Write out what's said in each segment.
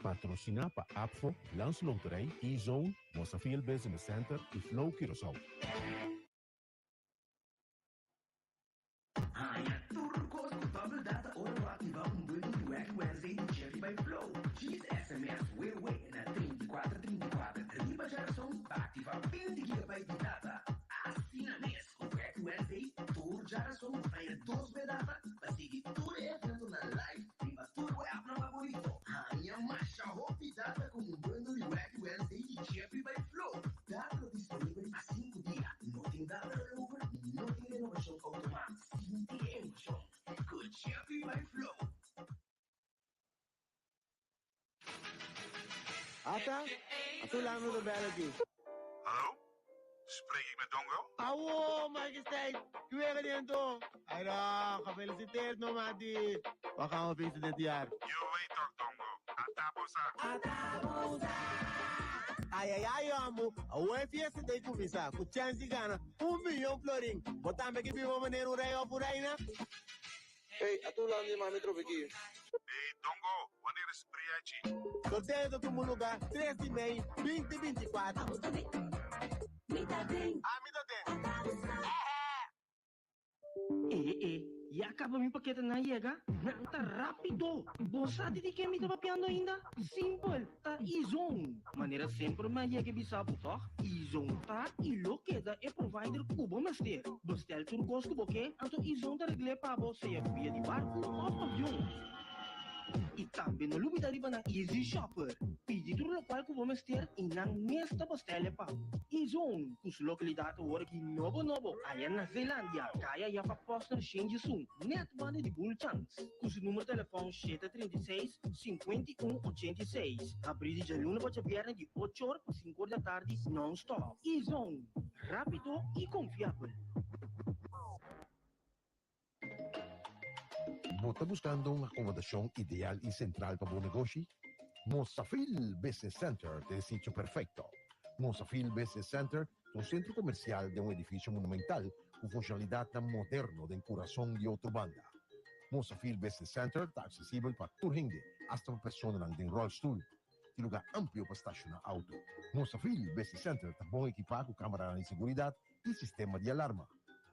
Patrociná pa ABVO, Landsloterij, E-Zone, Mosafil Business Center y Flow Curaçao. Haña tur kos ku Bubble Data ora bo aktivá un bundel di Wacky Wednesday di Jeffrey by Flow. Djis sms WW na 34 34 riba djarason pa aktivá 20 gigabyte di data. Asina mes, ku Wacky Wednesday tur djarason bo ta haña dos be data pa sigui tur e eventonan live riba tur bo appnan favorito. Haña masha hopi data ku un bundel di Wacky Wednesday di Jeffrey by Flow. Data lo disponibel pa sinku dia. No tin data rollover ni no tin renobashon outomat. Sinti e emoshon ku Jeffrey by Flow. Ata, a tu lano ta bel aki. Hallo, spreek ik met Dongo? Awo, majesteit, ki wega di anto? Ayra, gefeliciteerd no mati. Wat gaan we feesten dit jaar? Je weet toch Dongo, ata bo sa. Ata bo sa! Ay ay ay amo, awo e fiesta ta cuminsa cu chance di gana un milyon florin. Bo tambe ke biba manera un rey of un reina? Hey, a tu lano di mami trobe ki. Hey Dongo, wanneer is Priachi? Sorteo ta tuma lugar tres di mei 2024. Abo ta den, mi ta den. Ami ta den. Ata bo sa. E e, ya kaba mi paketenan yega? Nan ta rápido! Bo sa di di ken mi ta papiando ainda? Simpel, ta E-Zone! Manera semper mi a yega e bisa bo tòg? E-Zone ta i lo keda e provider ku bo mester. Bestel tur kos ku bo ke, anto E-Zone ta regl'é pa bo sea via di barku òf avion. I tambe no lubida riba nan Easy Shopper. Pidi tur lokual ku bo mester i nan mes ta bestel e pa bo. E-Zone, ku su lokalidat awor aki nobo nobo aya na Zeelandia, kaya Jaffa Posner shen djesun, nèt banda di Bulchans. Ku su numero telefòn 736, 51, 86. Habrí di djaluna pa djabièrnè di ocho or pa sinku or di atardi nòn-stòp. E-Zone, rápido i konfiabel. Bo ta buskando un akomodashon ideal i sentral pa bo negoshi? Mosafil Business Center ta e sitio perfekto. Mosafil Business Center ta un sentro komersial den un edifisio monumental ku funshonalidatnan moderno den kurason di Otrobanda. Mosafil Business Center ta aksesibel pa tur hende, asta pa personanan den ròlstul. Tin lugá amplio pa stashoná outo. Mosafil Business Center ta bon ekipá ku kameranan di seguridat i sistema di alarma.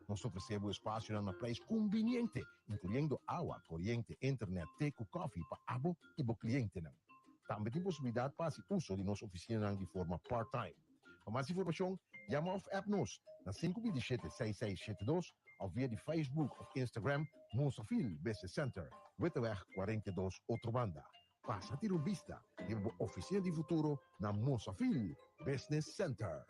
Nos ta ofresé bo espasionan na prijs kumbiniente, inkluyendo awa, koriente, internet, te ku kòfi pa abo i bo klientenan. Tambe tin posibilidat pa hasi uso di nos ofisinanan di forma part-time. Pa mas informashon, yama òf app nos na 527 6672 òf via di Facebook òf Instagram Mosafil Business Center, Witteweg 42, Otrobanda. Pasa tira un bista riba bo ofisina di futuro na Mosafil Business Center.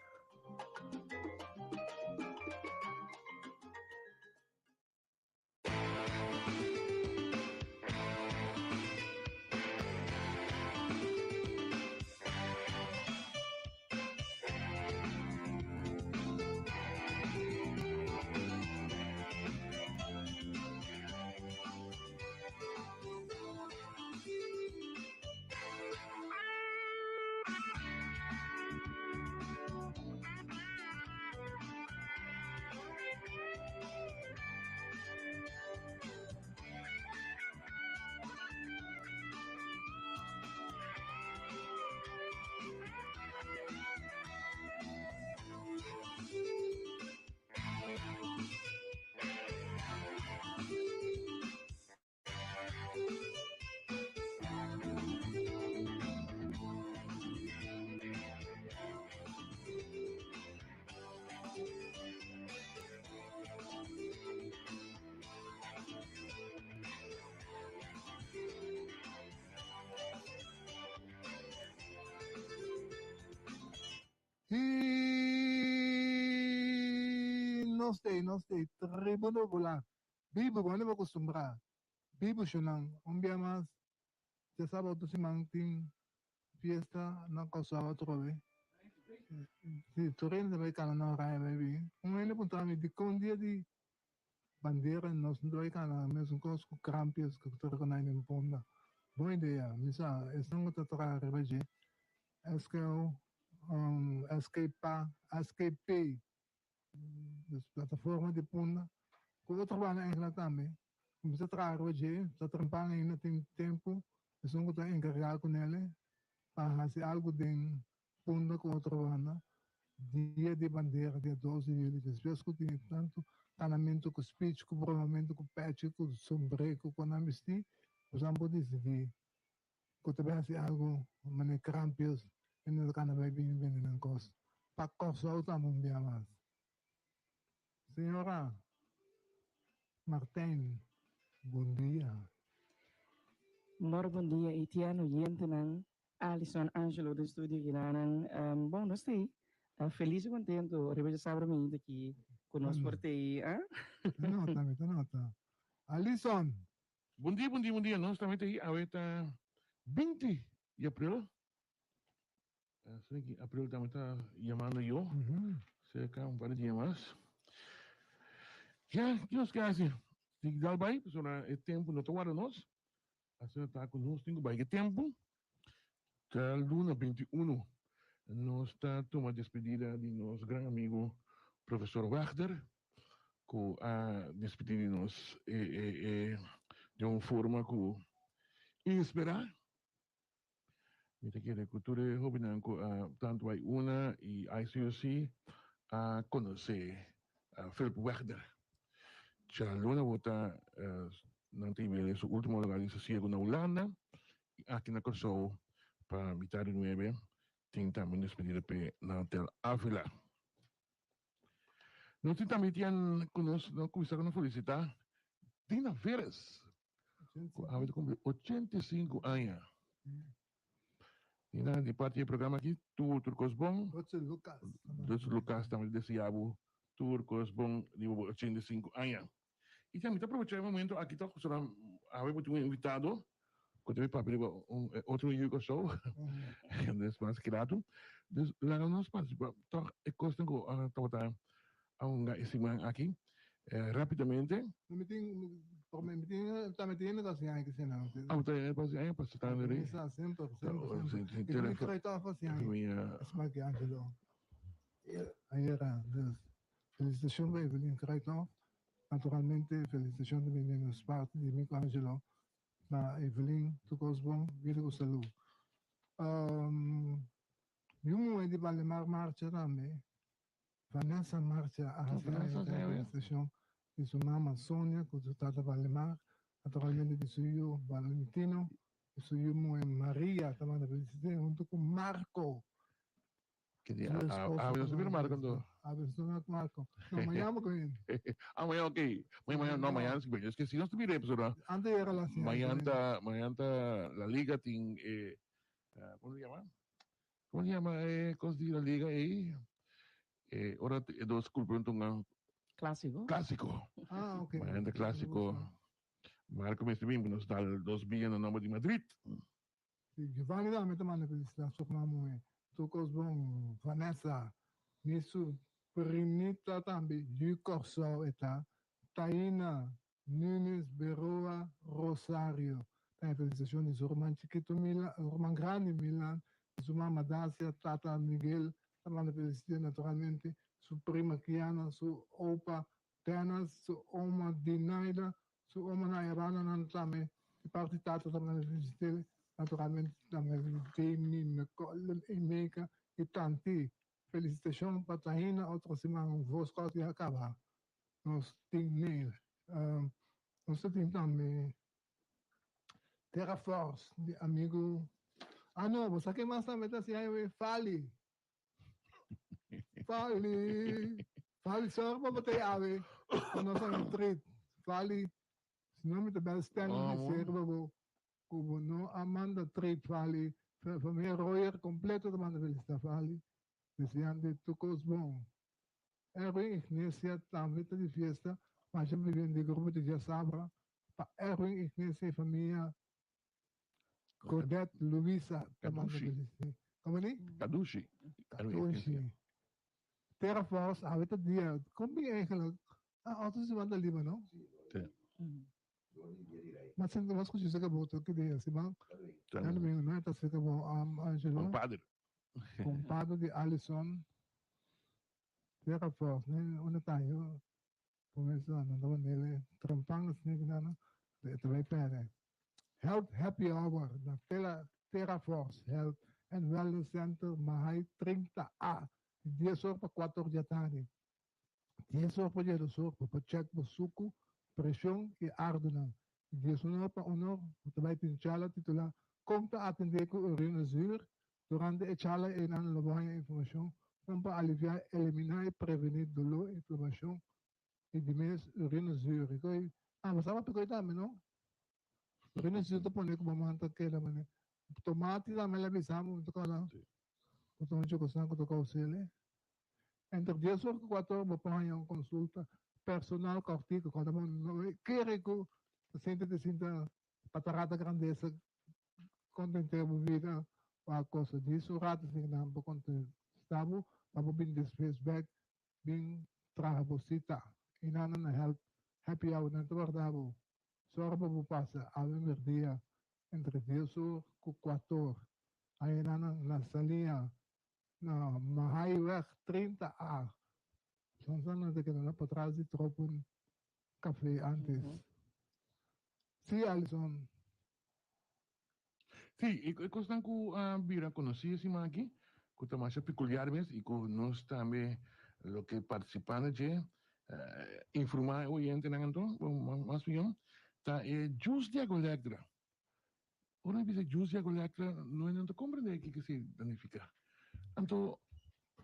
I nos t'ei, nos t'ei tribuno bula. Bibu, bo no acostumbrá. Bibu shonnan, un bia mas, djasabra otro siman tin fiesta na Kòrsou atrobe. Si, tur hende ta bai kana na Oranje bai bin. Un hende puntra mi dikon dia di bandera nos no ta bai kana mesun kos ku krampjes ku ta rekonai den Punda. Bon idea, mi sa esnan ku ta traha riba dje, SKO, SKPA, SKP. Dus plataforma di Punda ku otro banda eigenlijk tambe. Kuminsá traha riba dje, ta trempan ainda tin tempu, esun ku ta enkargá ku nele. Pa hasi algu den Punda ku otro banda, Dia di Bandera, dia dos di yuli, despues ku tene tantu kanamentu ku speech, ku bromamentu, ku pechi, ku sombré, ku kon nan bistí, boso por disidí ku ta bai hasi algu manera krampios i nan ta kana bai bini bende nan kos pa Kòrsou tambe un bia mas. Señora Martijn, bon dia. Mor bon dia Etienne, oyentenan, Alison, Angelo den studio kinanan. Bon nos ta ei felis i contento riba djasabra mainta aki ku nos por ta ei. Ta nota mi ta nota. Alison. Bon dia bon dia bon dia nos tambe ta ei awe ta 20 di april. Asina ki april tambe ta yamando yo. Cerca un par di dia mas. Ya, ki nos ke hasi? Tin ki dal bai, pasobra e tempu no ta warda nos. Asina ta ku nos tin ku bai ku e tempu. Ta luna 21 nos ta tuma despedida di nos gran amigu Profesor Wagner ku a despedí di nos den un forma ku inesperá. Mi ta kere ku tur e hobennan ku a tantu bai una i ICOC a konosé Philip Wegner. Djaluna bo ta nan ta hib'é den su ultimo lugar di sosiego na Hulanda i aki na Kòrsou pa mitad di nuebe tin tambe un despedida p'e na Hotel Avila. Nos tin tambe tien ku nos no kuminsá ku nos felisitá Dina Veres ku awe ta kumpli 85 aña. Dina, di parti e programa aki tur tur kos bon. Dutse Lucas. Dutse Lucas tambe ta deseá bo tur kos bon riba bo 85 aña. I tambe ta aprovechá e momento aki tòg pasobra awe bo tin un invitado ku ta bin papia riba un otro yu Kòrsou des mas gratu. Dus laga nos partisipá tòg e kosnan ku a tabata a hunga e siman aki rápidamente. Mi tin mi tin tambe tin hende ku hasi aña ki sena. Ah, bo ta hende ku hasi aña pa sta mi sa semper semper semper. I mi krai tòg hasi aña. Esaki ki Angelo. Ayera dus. Felicitacion pa Evelyn Kruithof. Naturalmente felicitacion ta bini di nos parti di mi cu Angelo pa Evelyn tur cos bon bida cu salud. Yu muhe di Valdemar marcha tambe Vanessa marcha a haci aña ta felicitacion di su mama Sonia cu su tata Valdemar naturalmente di su yu Valentino y su yu muhe Maria ta manda felicitacion hunto cu Marco. Kende a a a no mira Marco anto. A veces no mira Marco. No, mañana con él. Ah, mañana ok. Mañana, mañana, no, mañana sí, es que si no mira episodio. Antes era la señal. Mañana ta, mañana ta la liga tin eh, ¿cómo se llama? ¿Cómo se llama eh cos di la liga eh? Eh, ora e dos culpa un Clásico. Clásico. Ah, ok. Mañana ta clásico. Marco mester bin, nos dal dos bia na nomber di Madrid. Giovanni tambe ta manda felicita su ruman muhe. Tur cos bon Vanessa. Mi su primita tambe yu Corsou e ta. Taina Nunes Beroa Rosario ta e felicitacion di su ruman chikito Milan, ruman grandi Milan, di su mama Dacia, tata Miguel ta manda felicitacion naturalmente su prima Kiana, su opa Dennis, su oma Dinaida, Su omonan i hermanonan tambe di parti tata tabata na visit'é, naturalmente tambe Jamie, Nicole i Mika i Tanti. Felicitacion pa Taina, otro siman vos kòrti a kaba. Nos tin mail. Nos ta tin tambe Terra Force di amigu. Ah no, bo sa ken mas tambe ta hasi awe? Fali. Fali, Fali, sorry pa bo ta awe, pa nos a retreat. Fali, si no mi ta bel Stanley di ser pa bo, ku bo no a manda treat Fali. Familia Royer completo ta manda felicita Fali, deseando tur kos bon. Erwin Ignesia tambe ta di fiesta, masha bibien di grupo di Diasabra pa Erwin Ignesia y familia Godet Luisa ta manda Kadushi. Como ni? Kadushi. Kadushi. Terra Force, awe ta dia. Kon bin eigenlijk? Ah, otro siman ta liba, no? Sí. Maar sint was goed zeker bo ki dia siman. Ja, domingo, no? Ta zeker bo Angelo. Compadre. Compadre di Allison. Terra Force, ne? Unda ta yo? Comienzo nan ta manera trempan asina ki nan e ta bai perde. Health Happy Hour na Tela Terra Force Health. and Wellness Center, Mahaai 30 A, di dies or pa kuater or di atardi. Dies or pa diesdos or bo por check bo suku, preshon i ardunan. Di diesun or pa un or bo ta bai tin charla titulá Kon ta atendé ku urinezuur. Durante e charla einan lo bo haña informashon kon pa aliviá, eliminá i prevení doló, inflamashon i di mes urinezuur. I koe, ah, bo sa papia koe tambe, no? Urinezuur ta pone ku bo man ta keda manera tomati tambe el a bisa mi, mi ta kòrda ku ta un chokosnan ku ta kous'el. Entre dies or ku kuater or bo por haña un konsulta personal kòrtiku. Kòrda bo no kere ku ta sinti ta sinta patarata grandesa kontent'é bo vida pa kosa. Djis un ratu sin nan por kontestá bo pa bo bin despues bèk bin traha bo sita. I nan nan a help happy hour nan ta warda bo. Sòru pa bo pasa awe merdia entre dies or ku kuater or. Haña nan na Saliña Na Mahaiweg 30 A. Soms nan ta keda na patras di Tropen Café antes. Sí, Alison. Sí, e kosnan ku a bira konosí e siman aki, ku ta masha pekuliar mes i ku nos tambe lo ke partisipá na dje, informá e oyentenan anto, mas mihó, ta e Jus di Agualectra. Ora mi bisa jus di agualectra, no nan ta comprende kiko esei ta nifica. Anto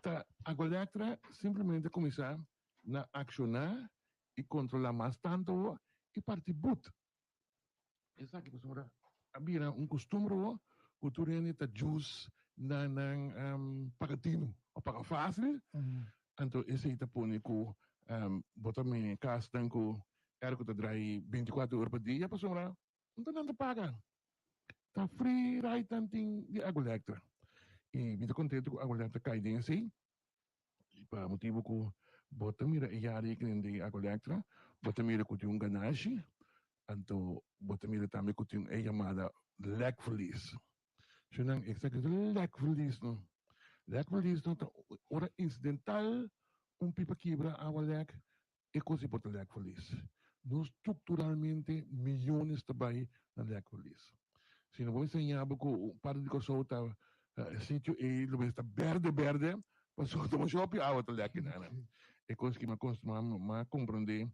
ta agualectra simplemente cuminsa na acciona y controla mas tanto awo y parti but. Esaki pasobra a bira un costumbre awo cu tur hende ta jus na nan paga tinu o paga facil. Anto esei ta pone cu bo ta mira casnan cu airco ta draai 24 ora pa dia pasobra Nta nan ta paga. Ta free ride nan tin di Agualectra. Y mi ta contento cu Agualectra cay den esey. Y pa motibo cu bo ta mira e jaarrekening di Agualectra, bo ta mira cu tin un ganashi, anto bo ta mira tambe cu tin e yamada lekverlies. So nan exacto lekverlies no. Lekverlies no ta ora incidental un pipa kibra awa lek, E kos di por ta lèkverlies. No strukturalmente miyones ta bai na lèkverlies. Si no bo enseña bo ku un parti di Kòrsou ta sitio ei lo mester ta bèrdè bèrdè pasobra ta masha hopi awa ta lèk einan. E kos ki mi a mi a komprondé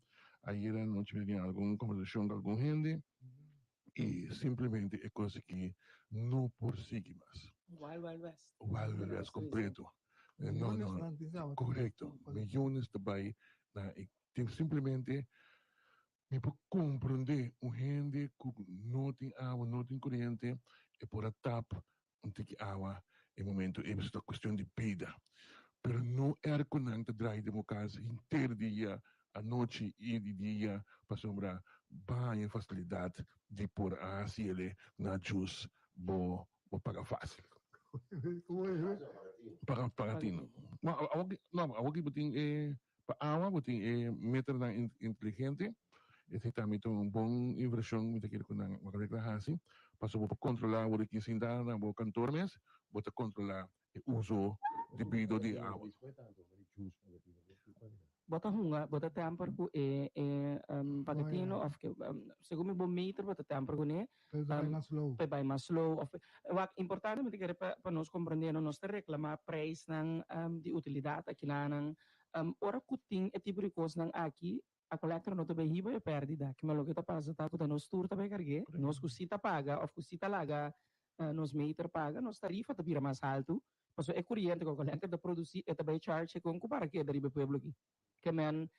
ayera anochi mi tin algun kombersashon ku algun hende i simplemente e kos aki no por sigui mas. Wild Wild West. Wild Wild West kompleto. No, no, korekto. Miyones ta bai na e tin simplemente mi por komprondé un hende ku no tin awa, no tin koriente, e por a tap un tiki awa e momento ei pasobra ta kuestion di bida. Pero no erkonan ta drai den bo kas henter dia, anochi i di dia pasobra baña fasilidat di por a hasi el'e na jus bo bo paga fácil. Paga paga tino. Ma awor ki no awor ki bo tin e pa awa bo tin e meternan inteligente esei tambe ta un bon inversion mi ta kere ku nan wak ta hasi pasobra bo por kontrola awor ki sinta na bo kantor mes bo ta kontrola e uso debido di awa. Bo ta hunga, bo ta temper ku e e paketino of ke segun mi bo meter bo ta temper kuné P'e bai mas slow. P'e bai mas slow of wak importante mi ta kere pa pa nos komprendé no nos ta reklamá preisnan di utilidat akinanan ora ku tin e tipo di kosnan aki a kolektor no ta bai hiba e pèrdida kima loke ta pasa ta ku ta nos tur ta bai karg'é nos ku si ta paga of ku si ta laga nos meter paga nos tarifa ta bira mas haltu Pasobra e kuriente ku Aqualectra ta produsí e ta bai charge kon ku para keda riba e pueblo aki. Ke men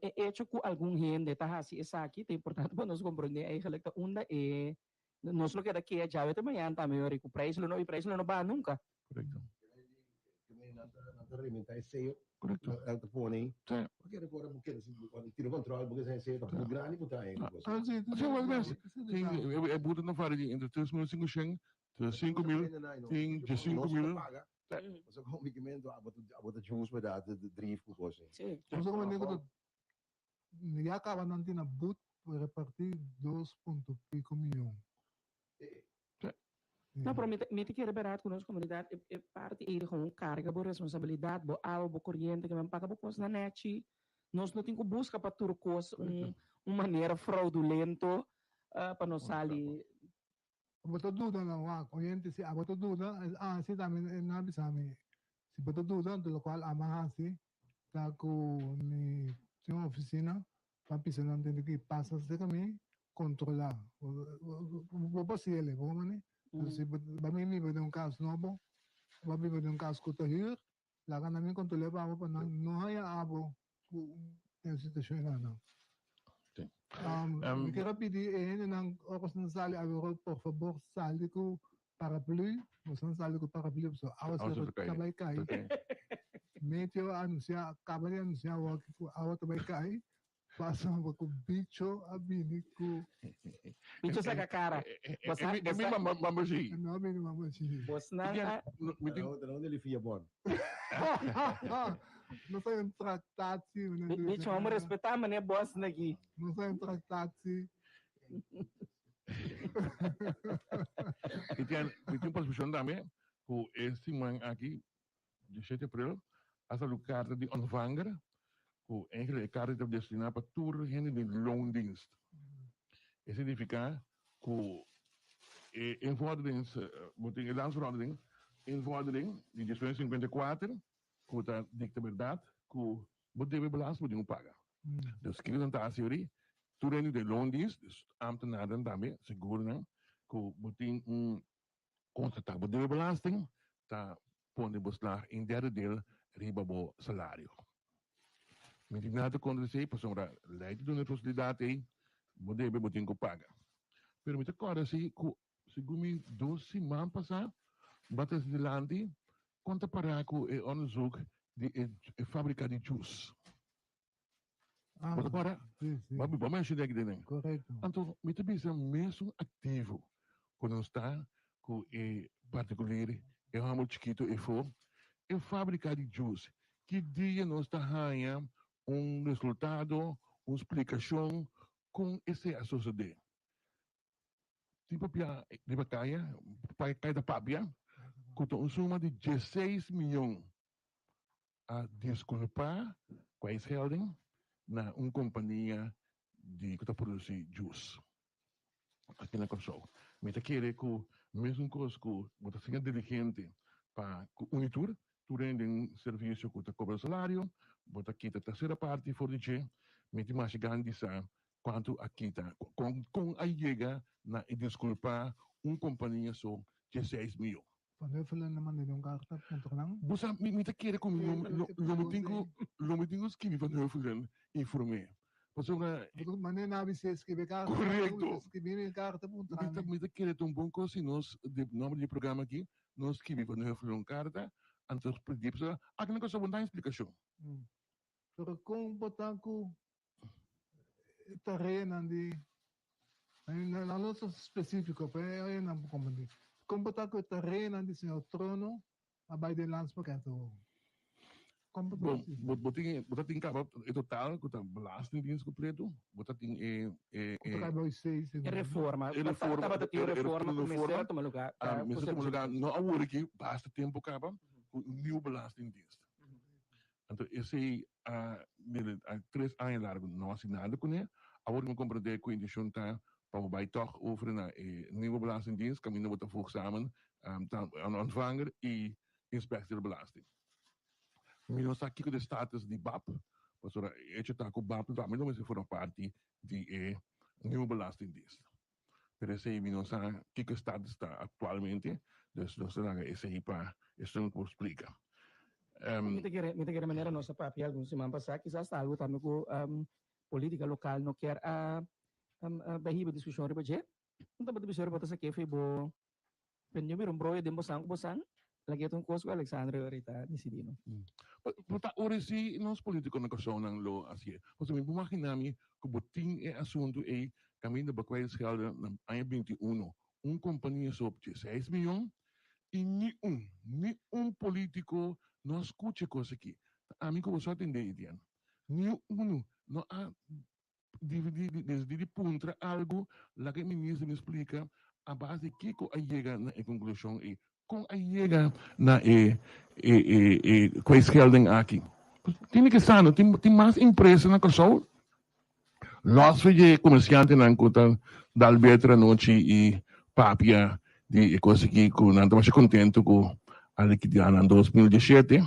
e echo ku algun hende ta hasi esaki ta importante pa nos komprondé eigenlijk ta unda e nos lo keda kea djawe te mañana tambe yori ku prijs lo no i prijs lo no baha nunka. Korekto. Ke men nan ta nan ta rementa e seyo Korekto. Nan ta pone ei. Sí. Bo kere kore bo kere si bo tira control bo ke sa e seyo ta muy grandi bo ta Ah sí, sí, wak mes. Sí, e buta na fara di entre 3500 Ta 5000, tin 15000. Paso como mi kimento abo ta jus pa da drief ku kos. Sí. Paso como mi ku ya kaba nan tin a but pa reparti dos punto pico miyon. No, pero mi ta mi ta kere berat ku nos komunidat e e parti ei di gewoon karga bo responsabilidat, bo awa, bo koriente, ke men paga bo kosnan nechi. Nos no tin ku buska pa tur kos un un manera fraudulento pa nos sali. Bo ta duda nan wak, oyente si abo ta duda, ah si tambe nan a bisa mi, si bo ta duda anto lokual amo a hasi ta ku mi tin un ofisina pa bisa nan tende ki pasa serka mi kontrolá. Bo por hasi el'e, bo mane? Si bo ba mi biba den un kas nobo, bo a biba den un kas ku ta hür, laga nan mi kontrol'é pa abo pa nan no haña abo ku den situashon enan. Mi kier a pidi e hendenan ora ku nan sali awe por fabor sali ku paraplu, boso nan sali ku paraplu pasobra awa ta bai kai. Meteo a anunsia, kaba di anunsia awor ku awa ta bai kai, pasobra ku bicho a bini ku. Bicho saka kara. E mi mama si. No a bini mama si. Bosnan a. Nos a un tractatie. Bicho, vamos respetá meneer Bos aki. Nos a un tractatie. Mi tin, mi tin percepcion tambe cu e siman aki, 17 april, a sali un carta di ontvanger cu eigenlijk e carta ta destina pa tur hende di loondienst. E significa cu e invorderings, bo tin e landsverordening, invordering di 1954, Ku ta dikta bèrdat ku bo debe belasting bo tin ku paga. Dus kiko nan ta hasi ori? Tur hende den loondienst, dus ambtenaren tambe, sigur nan ku bo tin un konstatá bo debe belasting ta pone bo slag un derde deel riba bo salario. Mi tin nada kontra esei pasobra lei ta duna e posibilidat ei, bo debe bo tin ku paga. Pero mi ta kòrda si ku Segun mi dos siman pasá bata es dilanti kon ta pará ku e onderzoek di e fábrika di jus. Bo ta kòrda? Bo a menshoná aki den. Anto mi ta bisa mesun aktivo ku nos ta ku e partikulir, e hòmber chikitu efo, e fábrika di jus, ki dia nos ta haña un resultado, un splikashon kon esei a sosodé? Tin papia riba kaya, kaya ta papia, ku ta un suma di dieseis miyon a diskulpá kwijtschelding na un kompania di ku ta produsí jus aki na Kòrsou. Mi ta kere ku mesun kos ku bo ta siña diligente pa ku Unitur, tur hende den servisio ku ta kobra salario, bo ta kita tersera parti for di dje, mi tin masha gana di sa Cuanto a kita? Con con a yega na e disculpa un compania so dieseis miyon? Van Huffelen a manda un carta contra nan. Bo sa, mi mi ta kere cu mi lo lo mi tin cu lo mi tin cu skibi Van Huffelen informe. Pasobra. Mane nan a bis'é skibi e carta. Correcto. Skibi mi e carta puntra mi. Mi ta kere ta un bon cos si nos di nomber di e programa aki nos skibi Van Huffelen un carta anto pidi pasobra aki nan cosa bo no ta haña explicacion. Pero con bo ta cu E tareanan di nan no ta spesífiko, pero e nan por komprendé. Kon bo ta ku e tareanan di Señor Trono a bai den landspakket awor? Kon bo ta Bon, hasi? bo bo tin bo ta tin kaba e total ku ta belastingdienst kompleto, bo ta tin e e Ku ta kai bou seis E reforma. E reforma, Tabata tin un e reforma ku mester reforma, a tuma lugá. ah, mester tuma lugá no awor aki, basta tempu kaba ku un nieuw belastingdienst. Anto esei a bira a tres aña largu no hasi nada kuné. Awor mi komprendé ku intenshon ta pa bo bai tòg over na e nieuwe belastingdienst kaminda bo ta voeg samen ta een ontvanger i inspectie de belasting. Mi no sa kiko ta e status di bap, pasobra e hecho ta ku bap tambe lo mester forma parti di e nieuwe belastingdienst. Pero esei mi no sa kiko e status ta aktualmente, dus nos ta laga esei pa esun por splika. Mi ta kere, mi ta kere manera nos a papia algun siman pasá, kisas ta algu tambe ku politika lokal no kier a bai hiba diskushon riba dje. Un tabata bisa riba ta sak'é fo'i bo Pendió bira un broyo den bosan ku bosan, laga e ta un kos ku Alexandre ahorita disidí no. Pero ta ora si nos politico na Kòrsounan lo hasié. Pasobra mi por magina mi ku bo tin e asuntu ei kaminda bo kwijtschelden na aña 21 un kompania so dieseis miyon i ni un, ni un politico no a skucha e kos aki. Ta ami ku bo so a tende Etienne. Ni unu no a Dividí desdi di puntra algu, laga e minister bin splika a base di kiko a yega na e konklushon ei. Kon a yega na e e e e kwijtschelding aki? Tin ke sa no, tin tin mas empresa na Kòrsou, lòs for dje komersiantenan ku ta dal beter anochi i papia. di e kos aki ku nan ta masha kontentu ku a likidá nan 2017.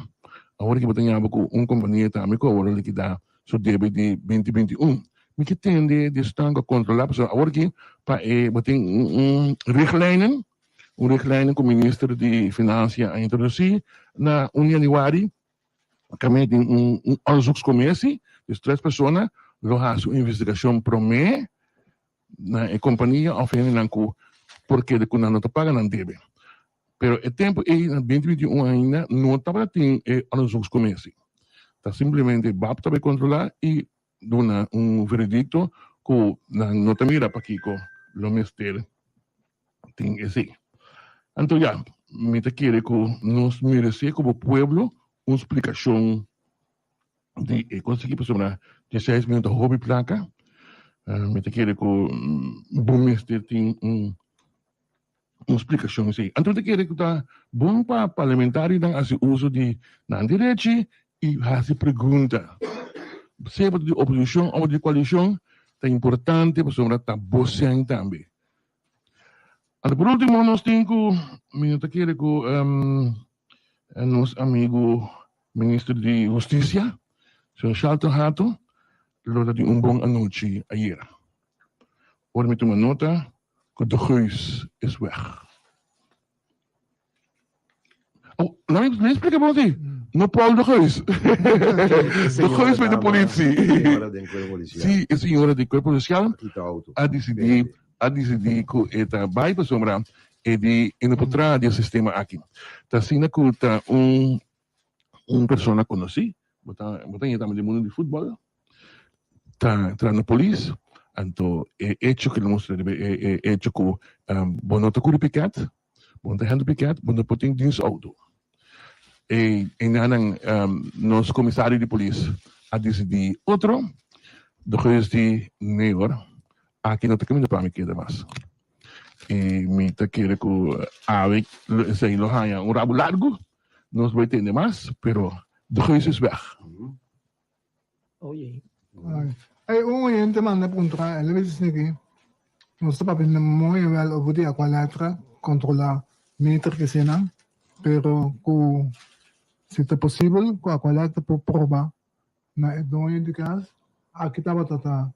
Awor ki bo ta ñaba ku un kompania tambe ku awor a likidá su debe di 2021. Mi ke tende di esnan ku a kontrolá pasobra awor ki pa e bo tin un richtlijnen, un richtlijnen ku minister di Finansia a introdusí na un yanüari Tambe tin un un onderzoekscommissie, dus tres persona lo haci un investigacion prome na e compania of hendenan cu por keda cu nan no ta paga nan debe. Pero e tempo ey na 2021 ainda no tabata tin e onderzoekscommissie. Ta simplemente bab ta bay controla y duna un veredicto cu nan no ta mira pakico lo mester tin esey. Anto ya, mi ta kere cu nos merece como pueblo un splicacion di e cos aki pasobra dieseis miyon ta hopi placa. Mi ta kere cu bo mester tin un un splicacion esey. Anto mi ta kere cu ta bon pa parlamentarionan haci uso di nan derechi y haci pregunta. Sea bo ta di oposicion of di coalicion ta importante pasobra ta bo cen tambe. Anto por ultimo nos tin cu mi no ta kere cu nos amigo minister di husticia señor Shalton Hato lo ta tin un bon anochi ayera. Ora mi tuma nota cu de Geus is weg. Oh, laat me, me explica bon si. No Paul de Geus. De Geus met de politie. Señora den cuerpo policial. Sí, e señora den cuerpo policial Kita auto. a decidi, a decidi cu e ta bay pasobra e di e no por traha di e sistema aki. Ta asina cu ta un un persona conoci, bo ta bo ta yega tambe den mundo di futbol, ta traha na polis, anto e hecho cu lo mustra riba e e hecho cu bo no ta curi piket, Bo no ta hende piket, bo no por tin dins auto. E einan nos komisario di polis a disidí otro, de geus di nee hoor, aki no ta kaminda pa mi keda mas. I mi ta kere ku awe esei lo haña un rabo largu, nos bai tende mas, pero de geus is weg. Oh jee. Hey, un oyente manda puntra, el a bisa esaki, nos ta papia mooi wel over di Aqualectra, controla meter que eseinan, pero cu si ta posibel cu Aqualectra por proba na e doño di cas, aki tabata ta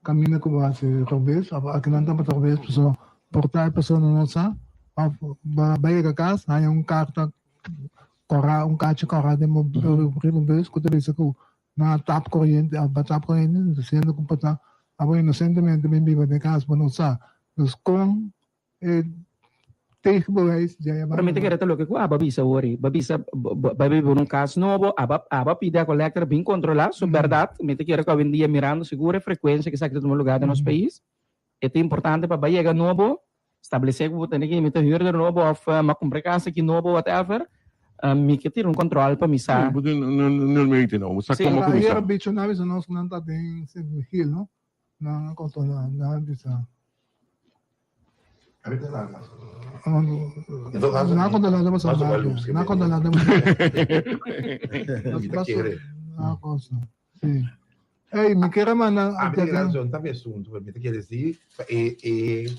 caminda cu bo haci robes, of aki nan tabata robes, pasobra por ta e persona no sa, of bo a yega cas haña un carta Kòrá, un kachi kòrá den bo riba bus ku ta bisa ku nan a tap koriente òf bo a tap koriente, nan ta siendo ku por ta abo inosentemente bin biba den kas bo no sa. Dus kon e tegenbewijs djei a Pero mi ta kere ta loke ku abo a bisa awor ei. Bo a bisa bo a biba den un kas nobo, abo abo a pidi Aqualectra bin kontrolá, so bèrdat mi ta kere ku awendia mirando sigur e frekuensia ku esaki ta tuma lugá den nos pais, e ta importante pa bai yega nobo Establece cu bo tene ki mi ta huurder nobo of mi a cumpra e cas aki nobo whatever, mi ke tira un control pa mi sa. Bo tin nul meten no, bo sa como cuminsa. Ayer bicho nan a bisa nos cu nan ta den Sint Michiel no, nan a controla, nan a bisa. Nan a controla den boso barrio, nan a controla den boso barrio. Si. Ey, mi kier a manda A mi ta kere ta mi asuntu, pero mi ta kere si e e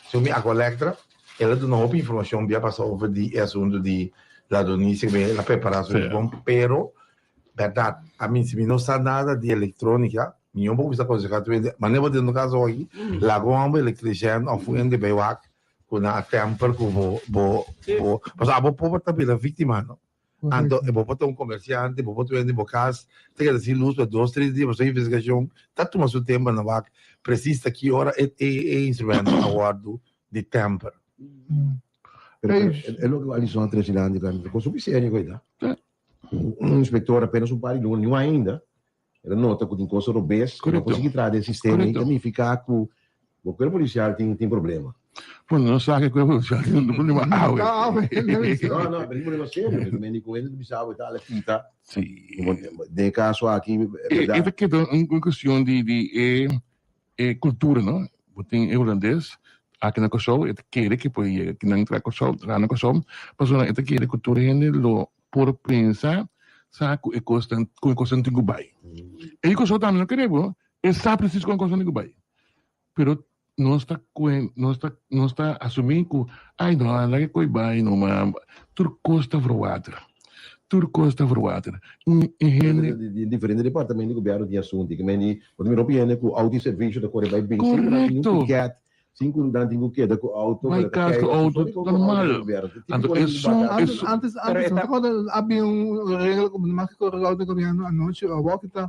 su mi Aqualectra, el a duna hopi informacion bia pasa over di e asuntu di ladronicia ku el a prepara su bon, pero berdad, a mi si mi no sa nada di electronica, mi no por kuminsa aconseha tur hende, manera bo den un caso aki, laga un homber electrician of un hende bay wak ku nan a temper ku bo bo bo, pasobra abo pober ta bira victima no. Anto e bo por ta un comerciante, bo por ta wende bo cas, ta keda sin luz pa dos, tres dia, pasobra investigacion ta tuma su tempo na wak precies ta ki ora e e instrumento a wordo di temper. Pero e loke Alison a trece dilanti ta un cosa hopi serio koita. Un inspector apenas un par di luna, ni un ainda, el a nota cu tin cosa robes, cu no por sigui traha den sistema y ta nifica cu bo cuerpo policial tin tin problema. Bueno, no sa ke cuerpo policial tin un problema awe. No, no, pero tin problema serio. Mi ta mende cu hende ta bisa awe ta ala kita. Sí. Den e caso aki, verdad. E ta keda un cuestion di di e e cultura, no? Bo tin e hulandes aki na Kòrsou, e ta kere ke por yega kinan traha Kòrsou, traha na Kòrsou, pasobra e ta kere ku tur hende lo por pensa sa ku e kosnan ku e kosnan tin ku bai. E Kòrsou tambe no kere bo, e sa presis kon e kosnan tin ku bai. Pero. Nos ta kuen, nos ta, nos ta asumí ku, ai no, laga e koi bai no, ma tur kos ta verwater. Tur kos ta verwater. Un e hende. Di diferente departamento di gobièrnu tin asuntu. Ke men di, bo ta mira hopi hende ku outo di servisio ta kore bai bin sin ku nan tin un tiket, sin ku nan tin ku keda ku outo, Bai pero ta kas kei ku outo, ku outo di normal. gobièrnu. Anto Típiko di esun, baka. esun. Antes, Pero antes, e no ta. ta kòrda a bin un regla ku bo no mag kore ku outo di gobièrnu anochi, awor ki ta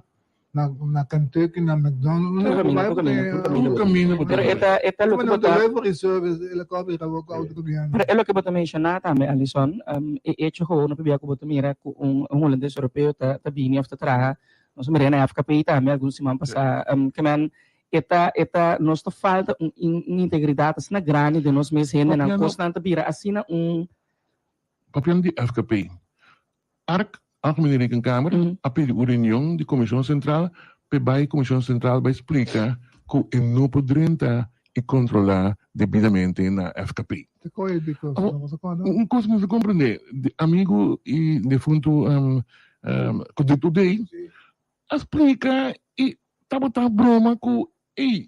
Na na Kentucky, na McDonald's. Tur kaminda, tur kaminda, tur kaminda. Tur kaminda bo ta Pero e ta, e ta loke bo ta. Delivery service, el a kòp i rabó ku outo gobièrnu. Pero e loke bo ta menshoná tambe, Alison, e echo gewoon op e bia ku bo ta mira ku un hulandes europeo ta ta bini òf ta traha, nos a mira na FKP tambe algun siman pasá, ke men e ta e ta nos ta falta un un integridat asina grandi den nos mes hendenan, kosnan ta bira asina un. Papiando di FKP, Ark, Algemene Rekenkamer, a pidi un reunion di Komishon Sentral p'e bai Komishon Sentral bai splika ku e no por drenta i kontrolá debidamente na FKP. Un kos ku mi ta komprendé, di amigu i defuntu Konduktor Day a splika i tabata broma ku ey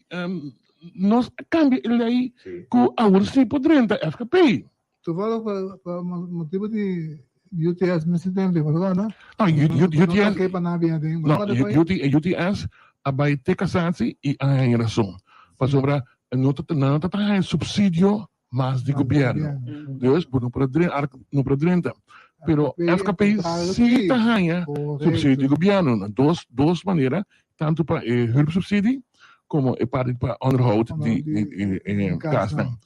nos a kambia e lei ku awor si por drenta FKP. Toevallig pa pa motibu di UTS mester tempu bo ta kòrda? No, UTS Ke pa nan bini aden. No, UTS a bai te kasatsi i a haña rason. Pasobra no ta nan no ta haña supsidio mas di gobièrnu. Dus bo no por a drenta, no por a drenta. Pero FKP si ta haña supsidio di gobièrnu na dos dos manera, tantu pa e hulpsubsidie komo e parti pa onderhoud di e kasnan.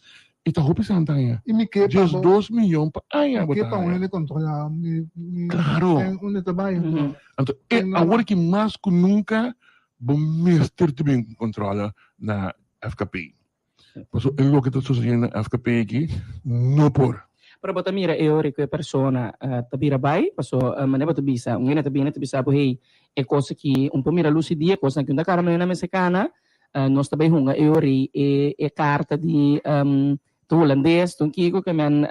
I ta hopi santa aña. I mi ke pa Dies dos miyon pa aña bo ta ke pa un haña. hende kontrolá mi mi Klaro. ten unda ta bai anto. Anto e awor ki mas ku nunka bo mester ta bin kontrola na FKP. Pasobra e loke ta sosediendo na FKP aki no por. Pero bo ta mira e ora ku e persona ta bira bai, paso manera bo ta bisa, un hende ta bini ta bisa bo hey e kos aki un por mira lus di dia, e kosnan aki un ta kara manera mester kana, Nos ta bai hunga e ori e e karta di ta hulandes, ta un kiko ke men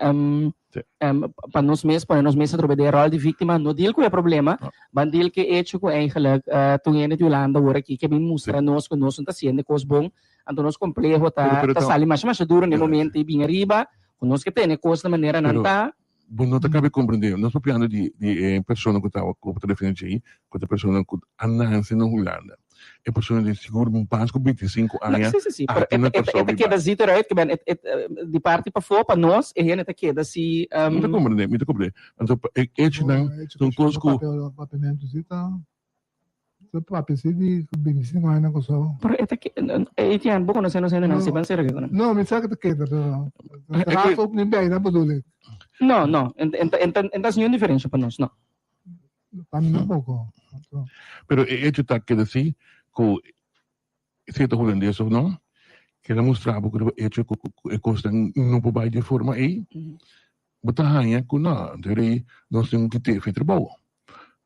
pa nos mes pone nos mes atrobe den e ròl di víktima, no deal ku e problema, ban deal ku e echo ku eigenlijk tur hende di Hulanda awor aki ke bin mustra nos ku nos no ta hasiendo e kos bon, anto nos kompleho ta ta sali masha masha duro na e momento ei bin ariba ku nos ke tene kos na manera nan ta. Bo no ta kabe komprendé. Nos papiando di di e persona ku ta ku ta defendé djei, ku ta persona ku a nanse na Hulanda. E persona di sigur mas ku 25 No, aña sí, sí, sí, pero aki e na ta, e ta, Kòrsou e ta biba. keda zit eruit, ke ben e, e, di parti pafó pa nos e hende ta keda si, Mi ta komprendé, mi ta komprendé. Anto pa e echonan ta un kos ku. Papiamentu si ta Ta papia si di 25 aña na Kòrsou. Pero e ta ke, Etienne, bo konosé nos hendenan si ban sera ke ku nan? No, mi sa ke ta keda, pero raad ook niet bij, dat bedoel ik. No, no, en en en en ta haci niun diferencia pa nos, no. Pa mi tampoco. Pero e hecho ta keda si ku si e ta hulandes of no, keda mustra bo ku riba hecho ku e kosnan no por bai di e forma ei, bo ta haña ku no, anto rei nos tin ku kit'é fi trabou.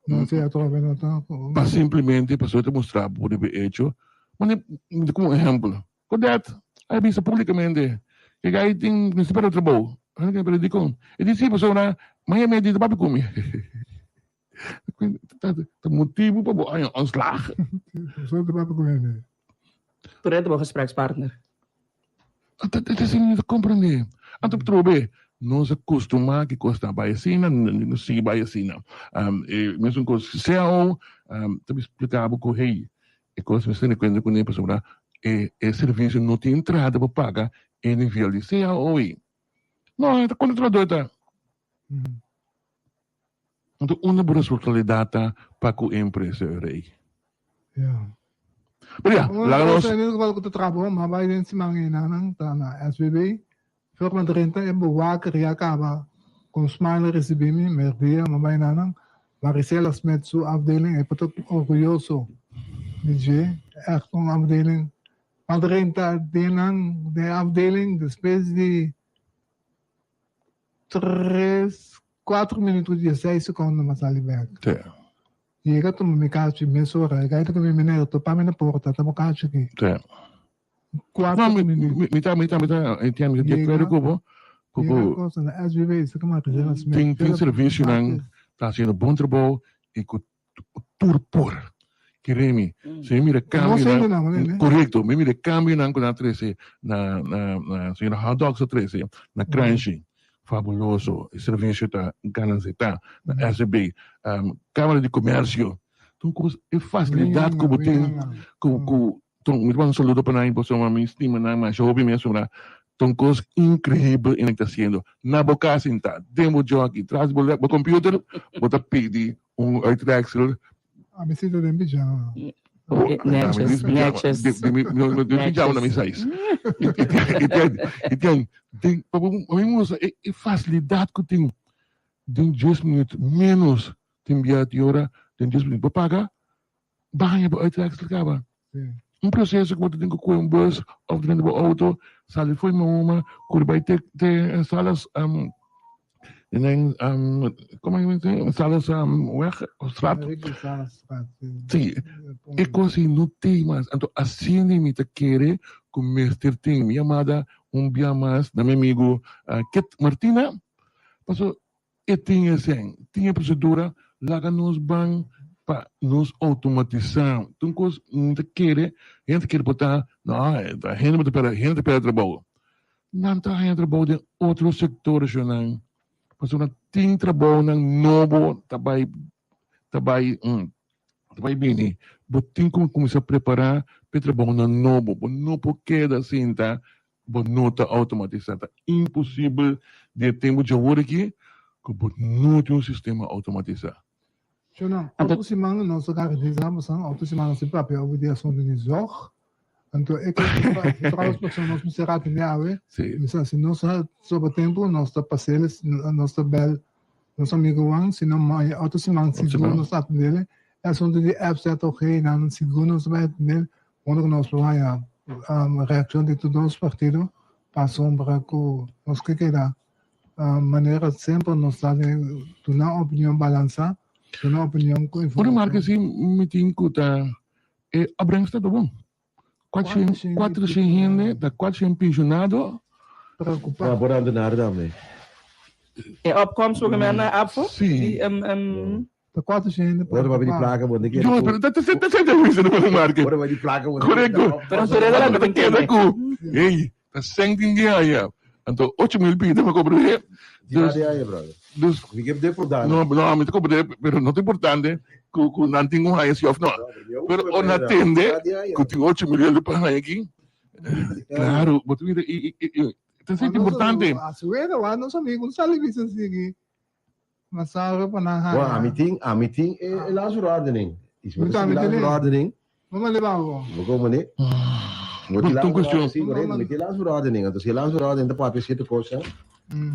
No, sí, atrobe no ta. Pa simplemente pasobra ta mustra bo riba e hecho, mane komo ehempel, Godett a bisa publicamente ke gai tin mester perde trabou. Pero dikon? E di si pasobra maña mi a di ta papia ku mi. Ta motibu pa bo haña ontslag. Pasobra ta papia ku mi. Tur e ta bo gesprekspartner. Anto ta esei mi no ta komprendé. Anto trobe nos a kustumá ki kos ta bai asina, nos sigui bai asina. E mesun kos CAO ta bin splika bo ku hey, e kos mester tene kuenta kuné pasobra e e servisio no tin entrada pa paga e nivel di CAO ei. No, e ta konta trabador ta. Anto unda bo responsabilidat ta pa ku e empresa rei? Ja. Pero ya, laga nos. In ieder geval ku ta traha ma bai den siman einanan ta na SBB. Firma drenta e bewaker ya kaba con smile ricibi mi merdia ma bai nanan. Marisela Smit su afdeling e por ta orguyoso di dje. Echt un afdeling. Ma drenta den nan den e afdeling despues di Tres, cuatro minuut cu dieseis secondo m'a sali bek. Sí. Yega tuma mi cachi mesora. E gaita cu mi meneer topa mi na porta, ta bo cachi aki. Sí. Cuatro No, mi, minuut. mi, mi ta, mi ta, mi ta, entiendo, mi ta di acuerdo cu bo, cu, Yega cu cosa na SBB, sa como Gisela Smith. tin, tin Philip servicionan Marquez. ta haciendo bon trabou y cu tur por. Kere mi, si mi mira cambionan, correcto, mi mira cambionan cu nan a trece na, na, na señora Hot Dogs a trece na Kranshi, fabuloso, e servicio ta gananceta, na SB, Camara di Comercio, tur cos, e facilidad cu bo tin, cu, cu, ton, mi ta manda un saludo pa nan, pasobra mi stima nan masha hopi mes, pasobra ta un cos increibel e nan ta haciendo, na bo cas sinta, den bo jockey, tras di bo computer, bo ta pidi un uitreksel. A mi sinta den pijama. Netjes, netjes. Den pijama na mi size. I ten, den, pa mi muestra e facilidad cu tin den dies minuut menos tin bia di ora den dies minuut bo paga, bo haña bo uitreksel caba. Un proceso cu bo ta tin cu coge un bus of drenta bo auto, sali fo'i Mahoma, curi bay te te Salas den como e dice Salas weg of straat. Si, e cos ei no tin mas. Anto asina mi ta kere cu mester tin. Mi yamada un bia mas na mi amigo Kit Martina, pasobra E tin esei, tin e procedura, laga nos ban pa nos automatisa. Tur cos mi ta kere, hende ta kere por ta, no, hende ta perde, hende ta perde trabou. Nan ta haña trabou den otro sector shownan, pasobra tin trabounan nobo ta bai, ta bai, ta bai bini. Bo tin cu cuminsa prepara pa e trabounan nobo. Bo no por keda sinta Bo no ta automatisá. Ta imposibel den e tempu djawor aki ku bo no tin un sistema automatisá. Shona, otro siman nos ta garantisá boso, otro siman nos tin papia over di asuntu di zorg. Anto e trouwens pasobra nos mester atendé awe. Mi sa si nos a sobra tempu nos ta pas'el, nos ta bel nos amigo Juan, si no maña otro siman sigur nos ta atendé. E asuntu di FZOG nan sigur nos ta bai atendé. Unda ku nos por haña reakshon di tur dos partido pasobra ku nos ke keda manera semper nos ta den duna opinion balansá, duna opinion ku informashon. Ora marka si mi tin ku ta e opbrengst ta bon. Kuatershen hende ta kuatershen penshonado. Preokupá. Por ambtenaar tambe. E opkomst ku men na ABVO? Si. Ta cuatro shende Ora papia di placa bo te kere Yo, pero ta ta ta sente huizo no por marke. Ora papia di placa bo Correcto. Pero su reda la Ta keda ku hey, ta seng tin di haya. Anto 8000 pida pa compra e. Dus, di haya, brother. Dus, Mi ke de por no, no, mi ta compra pero no ta importante ku ku nan tin un haya si of no. Pero ora tende ku tin 8000 pa haya aki. Claro, bo ta mira i i i ta sente importante. Asuera, wa nos amigo un sali bisa sigui. Masaro pa nan Bueno, ami tin, ami tin e, e landsverordening. I si bo Mi ta tambe sigui tin e. landsverordening, Mama leba bo. bo como ne? Bo tin Bon, ton cuestion. landsverordening, sí, correcto. Mi tin landsverordening. Anto si e landsverordening ta papia cierto cosa,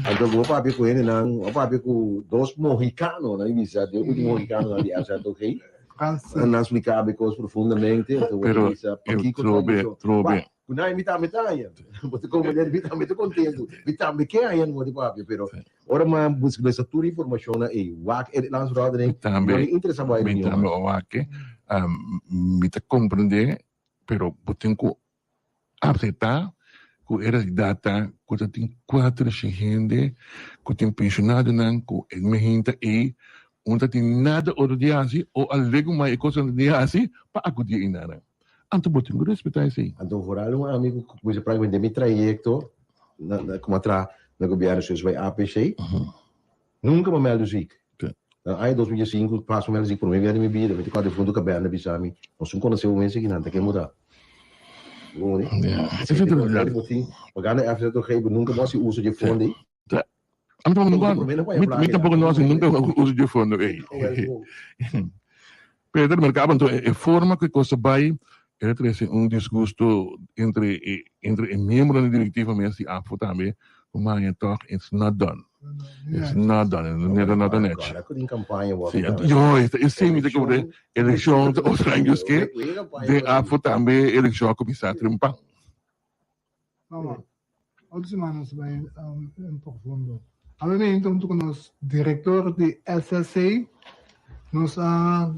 anto bo papia cu hendenan, bo papia cu dos mohicano, nan bisa, de ultimo mohicanonan di FZOG. Frans. Nan splica be cos profundamente, anto bo ta Pero, bisa, eh, pakico ta trobe, mucho. trobe. Wak, Ku nan mi tambe ta haña. Bo ta komprendé? Mi tambe ta kontentu. Mi tambe ke haña no di papia, pero ora mi a buska lesa tur informashonnan ei, wak e landsverordening, Mi tambe, no ni interesa bo mi reunion tambe mas. wak e. Mi ta komprendé, pero bo tin ku aseptá ku e realidat ta ku ta tin kuater shen hende ku tin penshonadonan ku e mehinta ei un ta tin nada otro di hasi o alegu mas e kosnan di hasi pa akudí einanan. Anto bo tin ku respetá esei. Anto vooral un ami ku kuminsa práktikamente den mi trayekto na na kuma traha na gobièrnu soos bai APC, nunka mi a mèldu ziek. Na aña 2005 pas mi mèldu ziek promé bia den mi bida, mi ta kòrda difuntu Kabèlna bisa mi, nos un konosé bo mes aki nan ta ke muda. Bo woni? Bo tin pagando FZOG bo nunka bo hasi uso dje fondo ei. Ami tampoco nunca, mi tampoco no haci nunca uso di fondo ey. Pero mercado anto e forma cu e cos ta bay e ta trece un disgusto entre e entre e miembronan di directiva mes di AFO tambe cu maña toch it's not done. It's not done. No ta nechi. Si, yo esey mi ta comprende eleccion ta otro años ke den AFO tambe eleccion a cuminsa trempan. Otro siman nos bai en profundo. Awe mi hinta hunto ku nos direktor di SSC. Nos a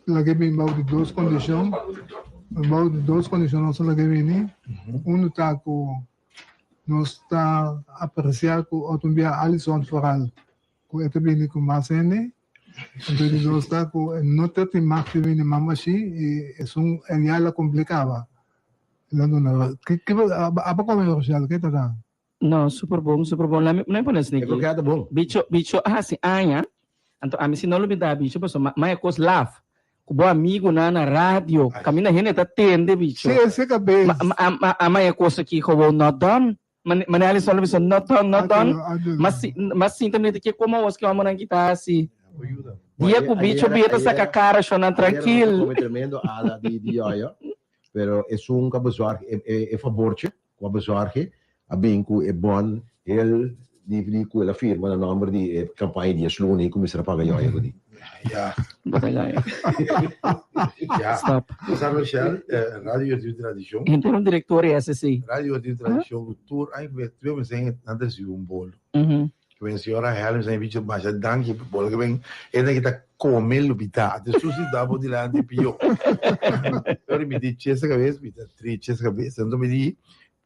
laga bini bou di dos kondishon. Bou di dos kondishon nos a laga bini. Uno ta ku nos ta apresiá ku otro bia Alison vooral ku e ta bini ku mas hende. Anto di dos ta ku e no ta tin mag di bini mama shi i esun el ya la komplikaba. El a duna ki ki abo kome Rochelle ke ta ta? No, super bon, super bon. Lami lami pone esaki. E koke ta bon. Bicho bicho a hasi aña, anto ami si no lo bida bicho pasobra ma e kos laf ku bo amigunan na radio kaminda hende ta tende bicho. Si ese kabes. Ma ma ma ama e kos aki gewoon not done. Mane Alison lo bisa not done, not done. Ma sinta mi ke como awos ke homonan ki ta hasi. Dia ku bicho bia ta saka kara shonan trankil. Come tremendo ala di di yoyo. Pero esun ku a bezorg e e fabortje ku a bezorg a bin ku e bon heel di di ku el a firma na nomber di e kampaña di e sluni ku mester a paga yoyo ku di. Ja. Bota yoyo. Ja. Stop. Sa Rochelle, Radio tin tradicion. Henter un director e SC. Radio tin tradicion ku tur aña ku tur mes nan ta ricibi un bolo. Ku ben señora Helen mi bicho masha danki pa bolo ku ben e nan kita come lubida. Te susi da bo dilanti pio. Pero mi di chesa cabes, mi ta tri chesa cabes. Anto mi di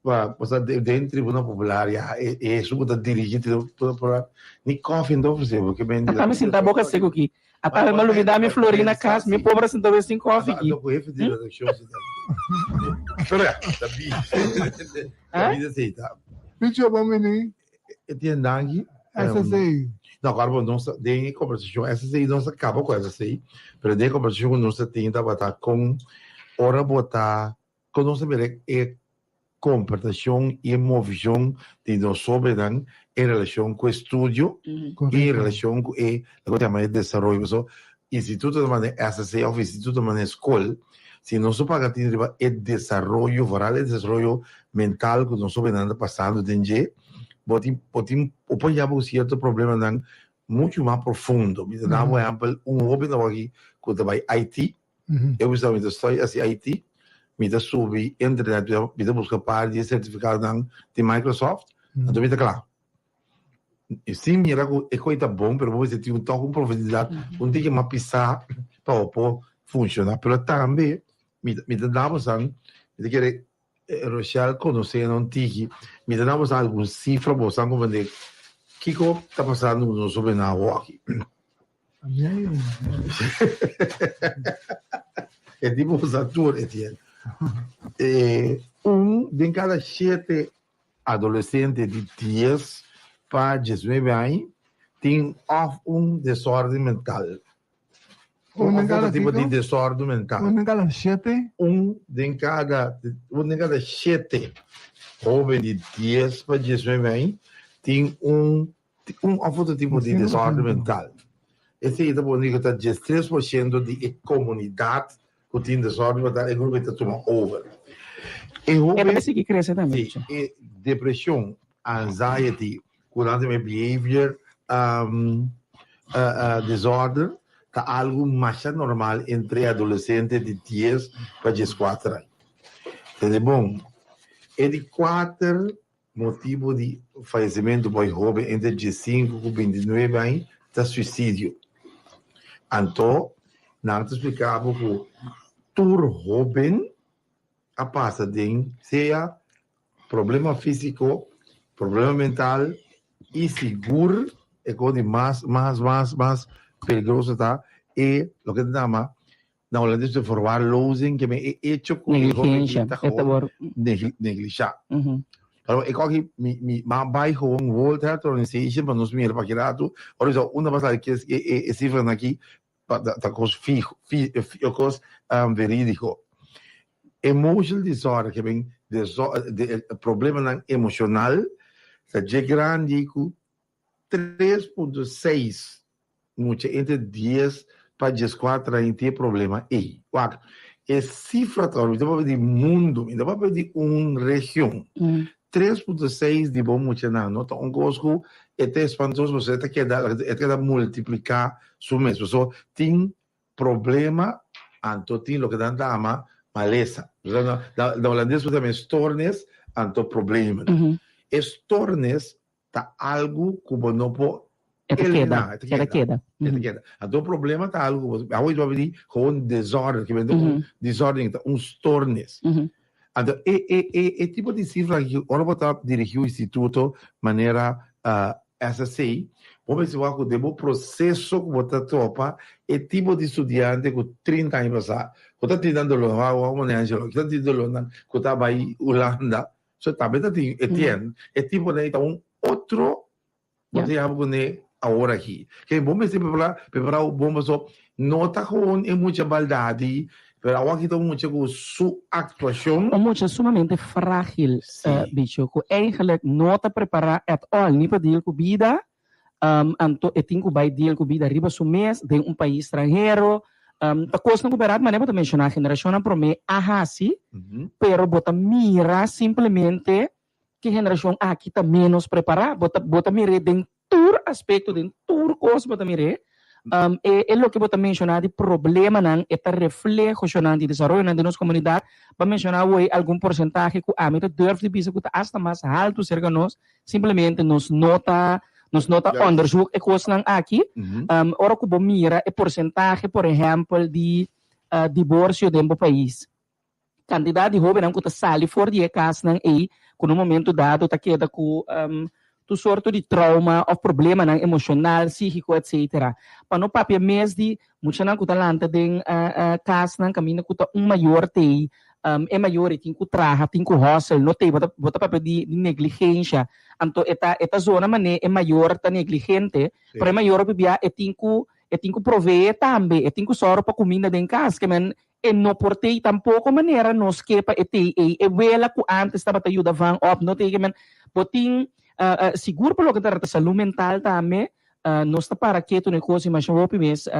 Pa pasobra den Tribuna Popular ya e esun ku ta dirigi Tribuna Popular ni kofi no ta ofresé bo ke men Ata mi sinta boka seku ki. Ata mi a lubida mi florin na kas, mi pober a sinta wes sin kofi ki. Anto ku hefe di redakshon si ta Pero ya, ta bi ta bi esei ta. Picho bo mini. Etienne danki. SSA. No, awor bo nos den e kombersashon SSA nos a kaba ku SSA, pero den e kombersashon ku nos ta tin tabata kon ora bo ta Kon nos ta mira e komportashon i e movishon di nos hóbennan en relashon ku estudio i en relashon ku e loke ta yama e desaroyo? Pasobra instituto ta manda SSA òf instituto ta manda skol, si nos no paga tin riba e desaroyo, foral e desaroyo mental ku nos hóbennan ta pasando den dje, bo tin bo tin bo por yaba ku sierto problemanan muchu mas profundo. Mi ta daba un ehèmpel, un hóben awor aki ku ta bai IT, Eu bisa mi ta stoy hasi IT, mi ta subi internet, mi ta buska par di e sertifikadonan di Microsoft, anto mi ta kla. I si mira ku e koi ta bon, pero bo mester tin tòg un profundidat, un tiki mas pisá pa bo por funshoná. Pero tambe mi mi ta da bosan, mi ta kere Rochelle konosé nan tiki, mi ta da bosan algun sifra, bosan komprendé kiko ta pasando ku nos hobennan awoki. E tipo usa tur, Etienne. Eh, un den cada shete adolescente di 10 pa 19 aña tin of un desorden mental. Un den Of cada otro tipo di kiko? desorden mental. Un den cada shete? Un den cada, un den cada shete hoben di 10 pa 19 aña tin un Un of otro tipo di desorden mental. Esei ta pone ku ta 13% di e komunidat ku tin desorden mental, e grupo ta tuma over. E hopi. E ta sigui krese tambe. Si, e depresion, anxiety, ku nan ta yama behavior disorder, ta algu masha normal entre adolesente di dies pa dieskuater aña. Tende bon, e di kuater Motibu di fayesimentu pa e hoben entre diesinku ku bintinuebe aña ta suisidio. Anto nan ta splika bo ku tur hoben a pasa den sea problema físiko, problema mental i sigur e kos di mas mas mas mas peligroso ta e loke ta yama Na holandes de verwaarlozing, ke men e hecho ku e hopi Negligencia. ta E ta gewoon wor. neglisha. Pero e koki mi mi ma bai gewoon World Health Organization pa nos mira pa ki ratu, ora bisa unda pa sali kes e e e cifranan aki pa ta ta kos fiho fi kos verídiko. Emotional disorder ke men deso de problemanan emoshonal ta dje grandi ku 3.6 mucha entre 10 pa 14 aña tin e problema ei. Wak, e sifra ta, mi ta papia di mundu, mi ta papia di un region. 3.6 di bo muchanan no ta un kos ku e ta espantoso pasobra e ta keda, e ta keda multipliká su mes. Pasobra tin problema anto tin loke nan ta ama malesa. Na holandes bo ta yama e stoornis anto problemen. E stoornis ta algu ku bo no por E ta keda, eliminá, e ta e ta keda, keda. e ta keda. Anto problema ta algu ku bo, awe bo a bini gewoon desorden, ke bende un desorden ta un stoornis. Anto e e e e tipo di sifra aki ora bo ta dirigí un instituto manera SSC, Bo mester wak ku den bo proseso ku bo ta topa e tipo di studiante ku 30 aña pasá ku ta tin nan doló, wak wak manera Angelo, ku ta tin dolónan ku ta bai Hulanda, so tambe ta tin Etienne, e tiponan ei ta un otro Bo ta yama kuné awor aki. Ke bo mester prepará, prepará bon paso no ta gewoon e mucha baldadi, pero awor aki ta un mucha ku su aktuashon. Un mucha sumamente frágil, bicho, ku eigenlijk no ta prepará at all ni pa deal ku bida, anto e tin ku bai deal ku bida riba su mes den un pais stranhero. Ta kosnan ku bèrdat manera bo ta menshoná generashonnan promé a hasi, pero bo ta mira simplemente Ki generashon aki ta ménos prepará. Bo ta bo ta mir'é den tur aspekto, den tur kos bo ta mir'é. E e loke bo ta menshoná di problemanan e ta refleho shonnan di desaroyonan den nos komunidat. Bo a menshoná awor algun porsentahe ku ami ta durf di bisa ku ta asta mas haltu serka nos. Simplemente nos no ta nos no ta onderzoek e kosnan aki. Ora ku bo mira e porsentahe por ehèmpel di diborsio den bo pais. Kantidat di hóbennan ku ta sali for di e kasnan ei ku na un momento dado ta keda ku tur sorto di trauma òf problemanan emoshonal, sígiko etsetera. Pa no papia mes di muchanan ku ta lanta den kasnan kaminda ku ta un mayor t'ei, e mayor ei tin ku traha, tin ku hustle, no t'ei. Bo ta bo ta papia di negligensha. Anto e ta e ta zona manera e mayor ta negligente, pero e mayor hopi bia e tin ku e tin ku proveé tambe, e tin ku sòru pa kuminda den kas. Ke men E no por tei tampoco manera nos ke pa e tei ei. E wela cu antes tabata yuda van op no tei. Men bo tin sigur pa loke ta trata salud mental tambe nos ta para ketu na e cos y masha hopi mes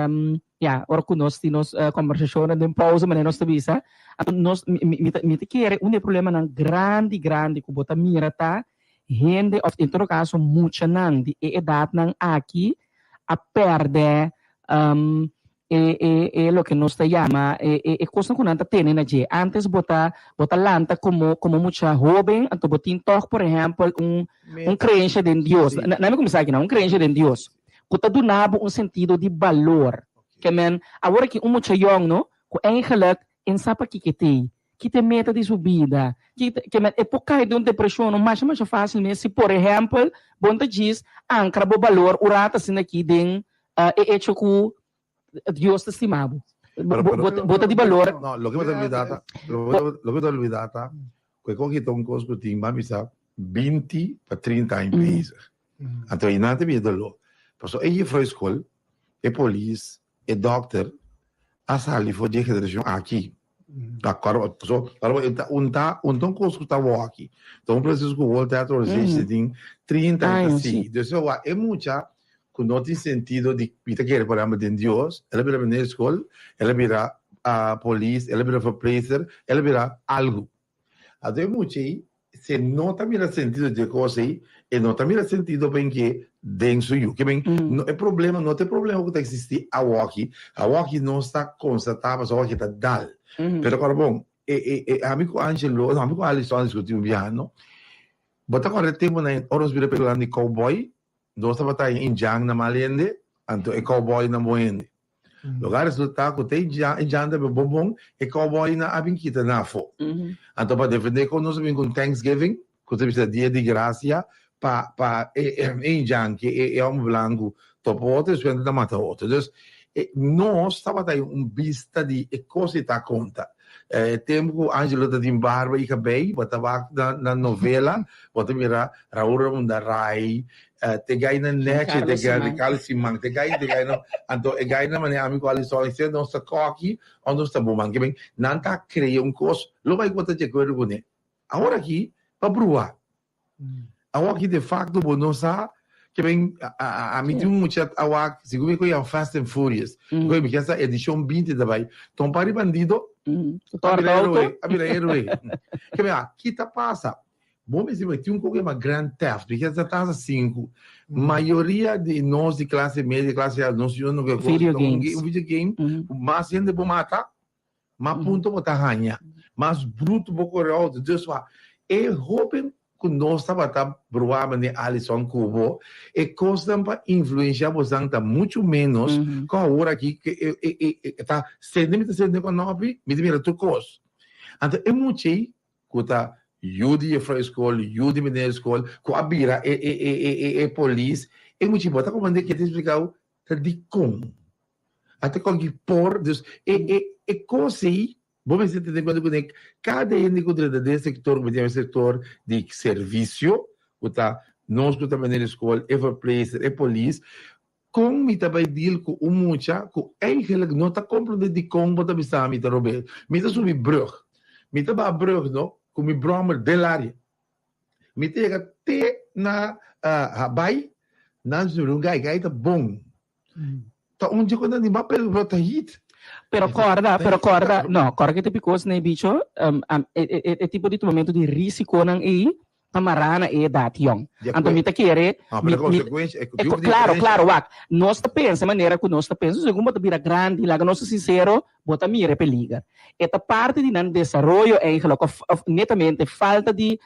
ya ora cu nos tin nos combersacionnan den pausa manera nos ta bisa anto nos mi ta mi ta kere un di e problemanan grandi grandi cu bo ta mira ta hende of en todo caso muchanan di e edadnan aki a perde E e e loke nos ta yama e e e kosnan ku nan ta tene na dje. Antes bo ta bo ta lanta komo komo mucha hóben, anto bo tin tòg por ehèmpel un un kreensha den Dios. Na na mi kuminsá aki nan, un kreensha den Dios ku ta duna bo un sentido di balor. Ke men awor aki un mucha yòn no ku eigenlik e n sa pakiko e tei, ki ta e meta di su bida, ki ta ke men e por kai den un depreshon no masha masha fásil mes si por ehèmpel bo n ta djis ankra bo balor un rato asina aki den E echo ku Dios ta stima bo. Bo ta di balor. No, loke bo ta olbida ta, loke bo ta olbida ta, ku e kogito un kos ku tin, ban bisa, binti pa trinta aña bezig. Anto einan ta bira doló. Pasobra e jefrou skol, e polis, e dòkter a sali for di e generashon aki. Ta kòrda paso ora bo ta un ta un ta un kos ku ta wòki. Ta un proseso ku World Health Organization tin 30 aña ta sigui. Dus e wak e mucha ku no tin sentido di mi ta kere por ehèmpel den Dios, el a bira meneer skol, el a bira polis, el a bira verpleegster, el a bira algu. Anto e mucha ei si e no ta mira sentido dje kos ei, e no ta mira sentido pa inke den su yu. Ke men, no, e problema no ta e problema ku ta eksistí awoki. Awoki nos ta konstatá pasobra awoki ta dal. Pero kòrda bon, e, e, e ami ku Angelo, no, ami ku Alison a diskutí un biaha, no. Bo ta kòrda e tempunan ora nos bira pelíkula di kòubòi, nos tabata haña indjan na mal hende, anto e kòubòinan bon hende. Lo a resulta cu te e janta be bon bon, e cowboynan a bin kita na afo. Anto pa defende con nos a bin cu Thanksgiving, cu ta bisa dia di gracia, pa pa e e yanki, e e homber blanco topa otro, despues nan ta mata otro. Dus nos tabata un bista di e cos di ta conta. E tempo cu Angelo ta tin barba y cabey, bo ta wak na na novela, bo ta mira Raul Ramon da Rai, te gai na nechi, te gai Ricardo Siman, te gai, te gai no. Anto e gai na manera ami cu Alison, sea nos ta koki of nos ta buman. Ke men, nan ta crea un cos, lo bay cu bo ta di acuerdo cune. Awor aki, pa bruha. Awor aki de facto bo no sa ke ben ami tin un mucha a wak segun mi ku yama Fast and Furious ku mi kier sa edishon binti ta bai ta un par di bandido a bira heroe a bira heroe ke ben aki ta pasa bo mester bai tin un kos ku yama Grand Theft mi kier sa tasa sinku mayoria di nos di klase media klase alto nos no ke kos un video game mas hende bo mata Mas punto bo ta haña, mas bruto bo kore outo. Dus wak, e hoben ku nos tabata bruá manera Alison ku bo, e kosnan pa influenshá bosnan ta muchu ménos ku awor aki ku e ta sende mi ta sende ku nòpi, mi ta mira tur kos. Anto e mucha ei ku ta yu di juffrouw skol, yu di meneer skol, ku a bira e e e e e polis. E mucha bo ta komprendé ke ta explikau ta dikon. Ata kon ki por, dus e e e kos ei bo mester tene kuenta kuné kada hende ku drenta den sektor ku e sektor di servisio ku ta nos ku ta bende di skol, e verpleegster, e polis, kon mi ta bai deal ku un mucha ku eigenlijk no ta komprendé dikon bo ta bisa mi ta rob'é. Mi ta subi brug, mi ta baha brug no ku mi bròmer den laria. Mi ta yega te na Habai, nan zuru un gai, gai ta bon. Ta un dje ku nan di ba pero ta hit. Pero kòrda, pero kòrda, no, kòrda ke te kos n'e bicho, e e tipo di tumamentu di risikonan ei ta mará na e edat yòn. Anto mi ta kere, mi, mi, klaro, klaro, wak, nos ta pensa manera ku nos ta pensa, segun bo ta bira grandi, laga nos ta sinsero, bo ta mira e peliger. E ta parti di nan desaroyo eigenlijk, of, of netamente falta di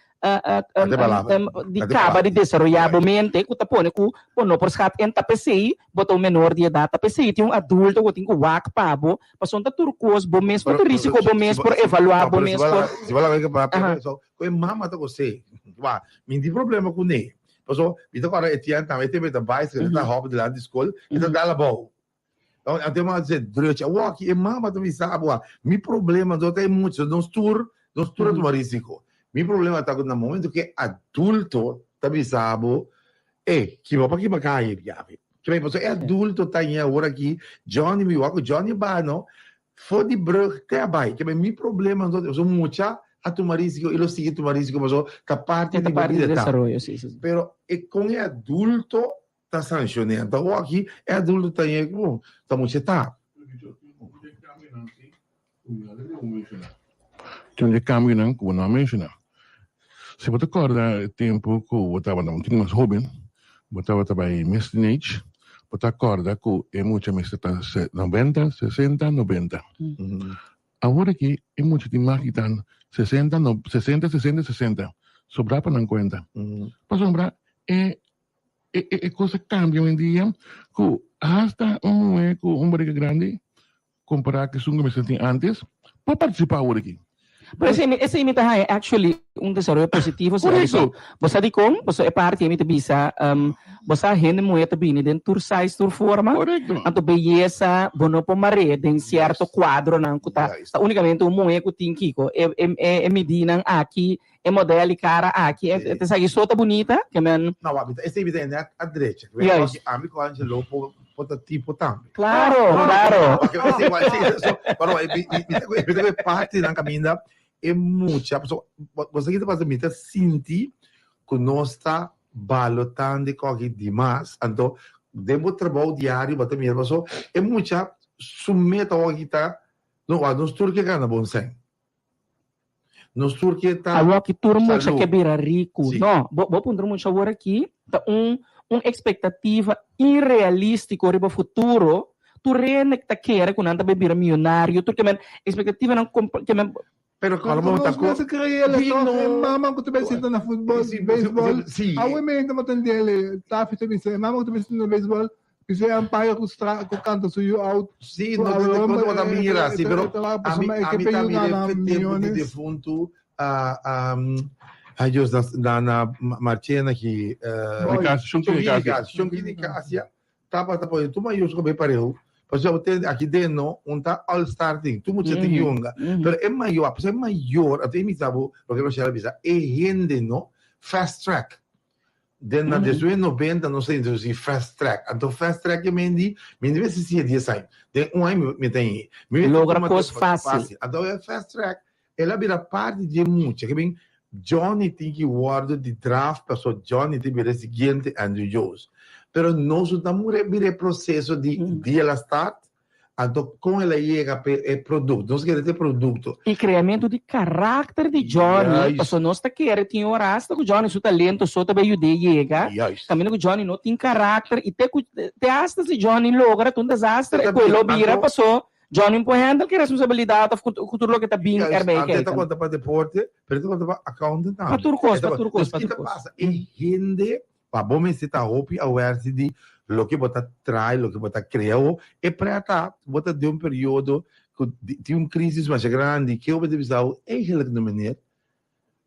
di kaba di desaroyá bo mente ku ta pone ku bo no por skat en. Ta p'esei bo ta un menor di edat, ta p'esei tin un adulto ku tin ku wak pa bo, pasobra ta tur kos bo mes por ta risiko, bo mes por evaluá, bo mes por. Si bo laga papia so ku e mama ta gos'é, wak, mi tin problema kuné, pasobra mi ta kòrda Etienne tambe, e tempu e ta bicycle, e ta hòp dilanti di skol, e ta dal abou. Anto e mama dice, drecha awor aki e mama ta bisa abo, mi problema no ta e mucha, nos tur, nos tur a tuma risico. Mi problema ta cu na momento cu e adulto ta bisa bo, ey, kiba pa kiba caye biabi. Kiba pasobra e adulto ta ñe awor aki, Johnny, mi wak cu Johnny ba no, for di brug te a bay. Kiba mi problema no ta, pasobra mucha a tuma risico y lo sigui tuma risico pasobra ta parti di bo bida ta. Pero e con e adulto ta sanshoné. Anto awor aki e adulto ta yega ku ta mucha etap. Tin un di e kambionan ku bo no a menshoná. Si bo ta kòrda e tempu ku bo tabata un tiki mas hóben, bo tabata bai mes teenage, bo ta kòrda ku e mucha mester ta noventa, sesenta, noventa. Awor aki e mucha tin mas ki tan sesenta, sesenta, sesenta, sesenta. Sobrá pa nan kuenta. Pasobra e E cos a cambia hoy en dia cu hasta un muhe cu un barriga grandi compara cu esun cu mester tin antes por participa awor aki. Pero esey esey mi ta haya actually un desaroyo positivo si Alison. Bo sa dicon? Pasobra e parti mi ta bisa bo sa hende muhe ta bini den tur size tur forma. Anto beyesa bo no por mare den cierto cuadronan cu ta unicamente un muhe cu tin kico e e midinan aki E model di cara aki, e ta esaki so ta bunita, ke men. No, wak, esei mi ta net a drecha. Juist. Ami ku Angelo por por ta tipo tambe. Claro, claro. Oke, esei igual, esei, so, pero mi, mi, mi ta ku, mi ta ku e partinan kaminda e mucha, paso, bo sa ki ta pasa, mi ta sinti ku nos ta balotando e koki dimas, anto den bo trabou diario bo ta mira paso e mucha su meta awor aki ta, no, wak, nos tur ke gana bon sèn. Nos tur ke ta Awor ki tur mucha ke bira riku. No, bo bo puntra mucha awor aki ta un un ekspektativa irrealístiko riba futuro. Tur hende ta kere ku nan ta bai bira miyonario, tur ke men ekspektativanan ke men. Pero Como como nos mester creela toch e mama ku ta bai sinta na futbol, beisbol, awe mi ta tendele, Taffy ta bisa e mama ku ta bai sinta na beisbol P'esei umpire ku stra ku kanta su yu out. Sí, no te konta bo ta mira, sí, pero ami ami ta mira e tempu di defuntu ay Dios na na Marchena aki Shonki Nicasio Shonki Nicasio tabata pone tur mayor ku bai pareu pasobra bo tende aki den no un ta all star tin tur mucha tin yunga pero e mayor pasobra e mayor anto e misa bo loke Rochelle a bisa e hende no fast track Den na despues 90 nos a introduci fast track. Anto fast track e men di, mi no mester siña dies aña. Den un aña mi ta yega. Mi mester Logra tuma cos tempo facil. Anto e fast track el a bira parti di e mucha. Ke bin Johnny tin ki wordo di draft paso Johnny tin bira e siguiente Andruw Jones. Pero nos no ta muri bira e proceso di dia el a start Anto kon el a yega p'e e produkto? Nos kere ta e produkto. E kreamentu di karakter di Johnny, Juist. pasobra nos ta kere tin ora asta ku Johnny su talento so ta bay yud'é yega, Juist. kaminda ku Johnny no tin karakter i te ku te asta si Johnny logra ta un desaster E e ta ku e bira, lo bira anto paso Johnny no por handle ki responsabilidat of ku ku tur loke ta bin Juist, erbij anto e ta kijken. konta pa deporte, pero e ta konta pa accountant Pa tambe. tur kos, E ta pa konta. tur kos, Dus pa ki tur ta kos. pasa? E hende Pa bo mester ta hopi awerti di loke bo ta traha i loke bo ta krea. O e preta bo ta den un periodo ku tin un krisis masha grandi, ke bo ta bisa bo, Eigenlijk no meneer,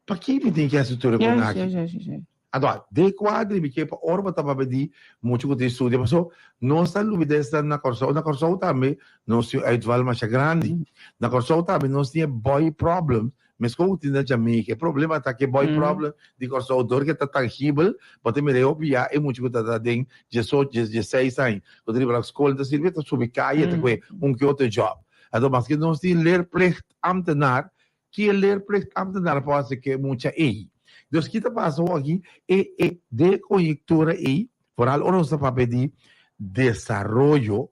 paki mi tin ke hasi tur e kon aki? Anto, de kuadri mi ke pa ora bo ta papia di mucha ku tin studia, paso nos ta lubida esnan na Kòrsou. Na Kòrsou tambe nos tin un uitval masha grandi. Na Kòrsou tambe nos tin e boy problem, meskos ku tin na Jamaica. E problema ta ku e boy problem di Kòrsou dor ke ta tangibel, bo ta mira e hopi ya e mucha ku ta ta den diesocho, diesseis aña, ku ta riba la skol ta sirbi, ta subi kaya, ta kue un ke otro job. Anto maske nos tin leerplicht ambtenaar, Ki e leerplichtambtenaar por hasi ku e mucha ei? Dus ki ta pasa awor aki? E e den e konjektura ei, foral ora nos ta papia di desaroyo,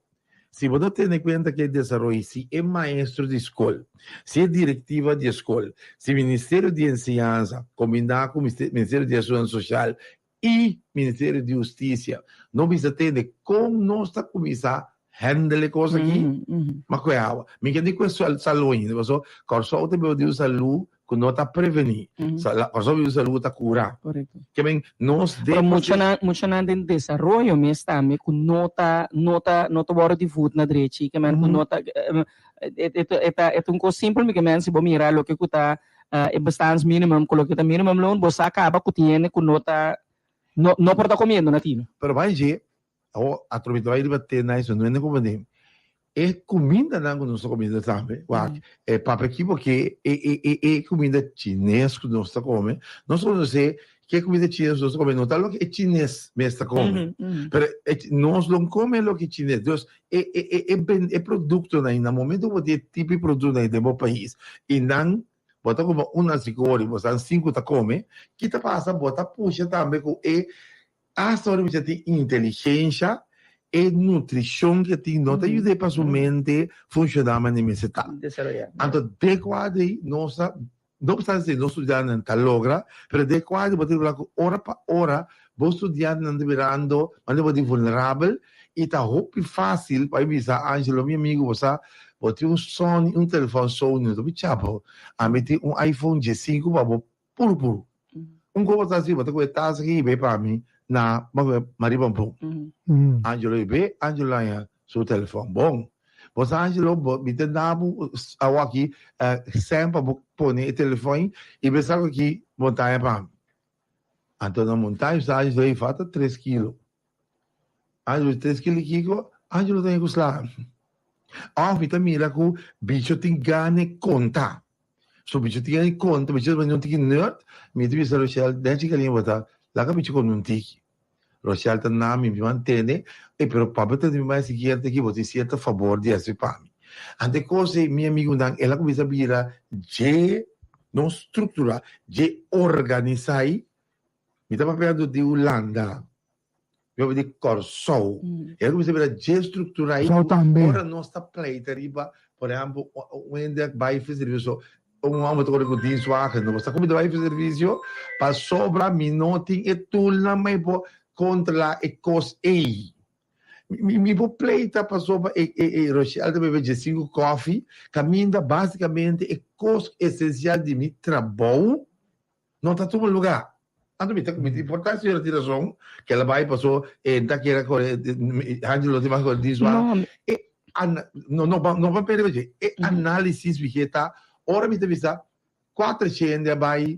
si bo no tene kuenta ku e desaroyo si e maestro di skol, si e direktiva di e skol, si Ministerio di Enseñansa kombiná ku Ministerio di Asuntonan Sosial i Ministerio di Hustisia no bisa tende kon nos ta kuminsá handle e kos aki, ma ku e awa. Mi ke di ku e salú ainda, pasobra Kòrsou ta biba di un salú ku no ta prevení. Kòrsou biba di un salú ku ta kura. Ke men nos Pero muchanan, muchanan den desaroyo mes tambe ku no ta, no ta, no ta wòrdu di vut na drechi, ke men ku no ta, e ta, e ta un kos simpel mi ke men si bo mira loke ku ta e bestaansminimum ku loke ta minimumloon, bo sa kaba ku tin hende ku no ta, no, no por ta komiendo na tino. Pero bai dje, awor atrobe ta bai riba te na eso, no hende komo den. E kumindanan ku nos ta komiendo tambe, wak, e papia aki porque e, e, e, e kuminda chines ku nos ta kome, nos konosé ke kuminda chines nos ta kome, no ta loke e chines mes ta kome, pero e, nos lo kome loke chines. Dus e, e, e, e, ben, e produktonan, na momento ku bo tin e tipo di produktonan den bo pais i nan bo ta kome un nasi kori, bo san sinku ta kome, ki ta pasa? Bo ta pusha tambe ku e Asta ora bo tin inteligensha, e nutrishon ke tin no ta yud'é pa su mente funshoná manera mester ta. Anto den kuadri nos ta, no obstante si nos studiantenan ta logra, pero den kuadri bo ta ripara ku ora pa ora bo studiantenan ta birando manera bo di vulnerabel i ta hopi fásil pa bisa Angelo mi amigu bo sa bo tin un Sony un telefòn Sony no ta bichá bo, ami tin un iPhone diesinku pa bo Puru puru. Un koba ta hasi, bo ta kohe tas aki i bay pa mi na Maripampun. Angelo i bay, Angelo haña su telefòn. Bon. Bo sa Angelo, bo mi ta da bo awaki sèn pa bo pone e telefòn i bay sako aki montaña pa mi. Anto na montaña sa Angelo ei falta tres kilo. Angelo tres kilo di kiko? Angelo ta haña ku sla. Òf mi ta mira ku bicho tin gana konta. So bicho tin gana konta, bicho ta bini un tiki nerd, mi ta bisa Rochelle, den chikaliña bo ta laga bicho konta un tiki. Rochelle ta na mi, mi mantene, ey pero papia ta di mi bai siguiente aki, bo tin sierto fabor di hasi pa mi. Ante e kos ey mi amigunan, el a kuminsa bira dje no struktura, dje organisá ey. Mi ta papiando di Hulanda, mi papia di Kòrsou. E a kuminsá bira dje strukturá i ora nos ta pleita riba, por ehèmpel, un hende a bai for servisio, un hòmber ta kore ku dienstwagen, no bo sa ku mi ta bai for servisio pasobra mi no tin e toolnan mi por kontrolá e kos ei. Mi por pleita pasobra e Rochelle ta bebe djesinku kòfi, kaminda básikamente e kos esensial di mi trabou No ta tuma lugar. Anto mi ta mi ta por ta señora tin razon ke el a bai paso e ta kere kore Angelo tin mas kore dis wa. E ana no no no pa perde dje e analisis mi ta ora mi ta bisa kuater shende a bai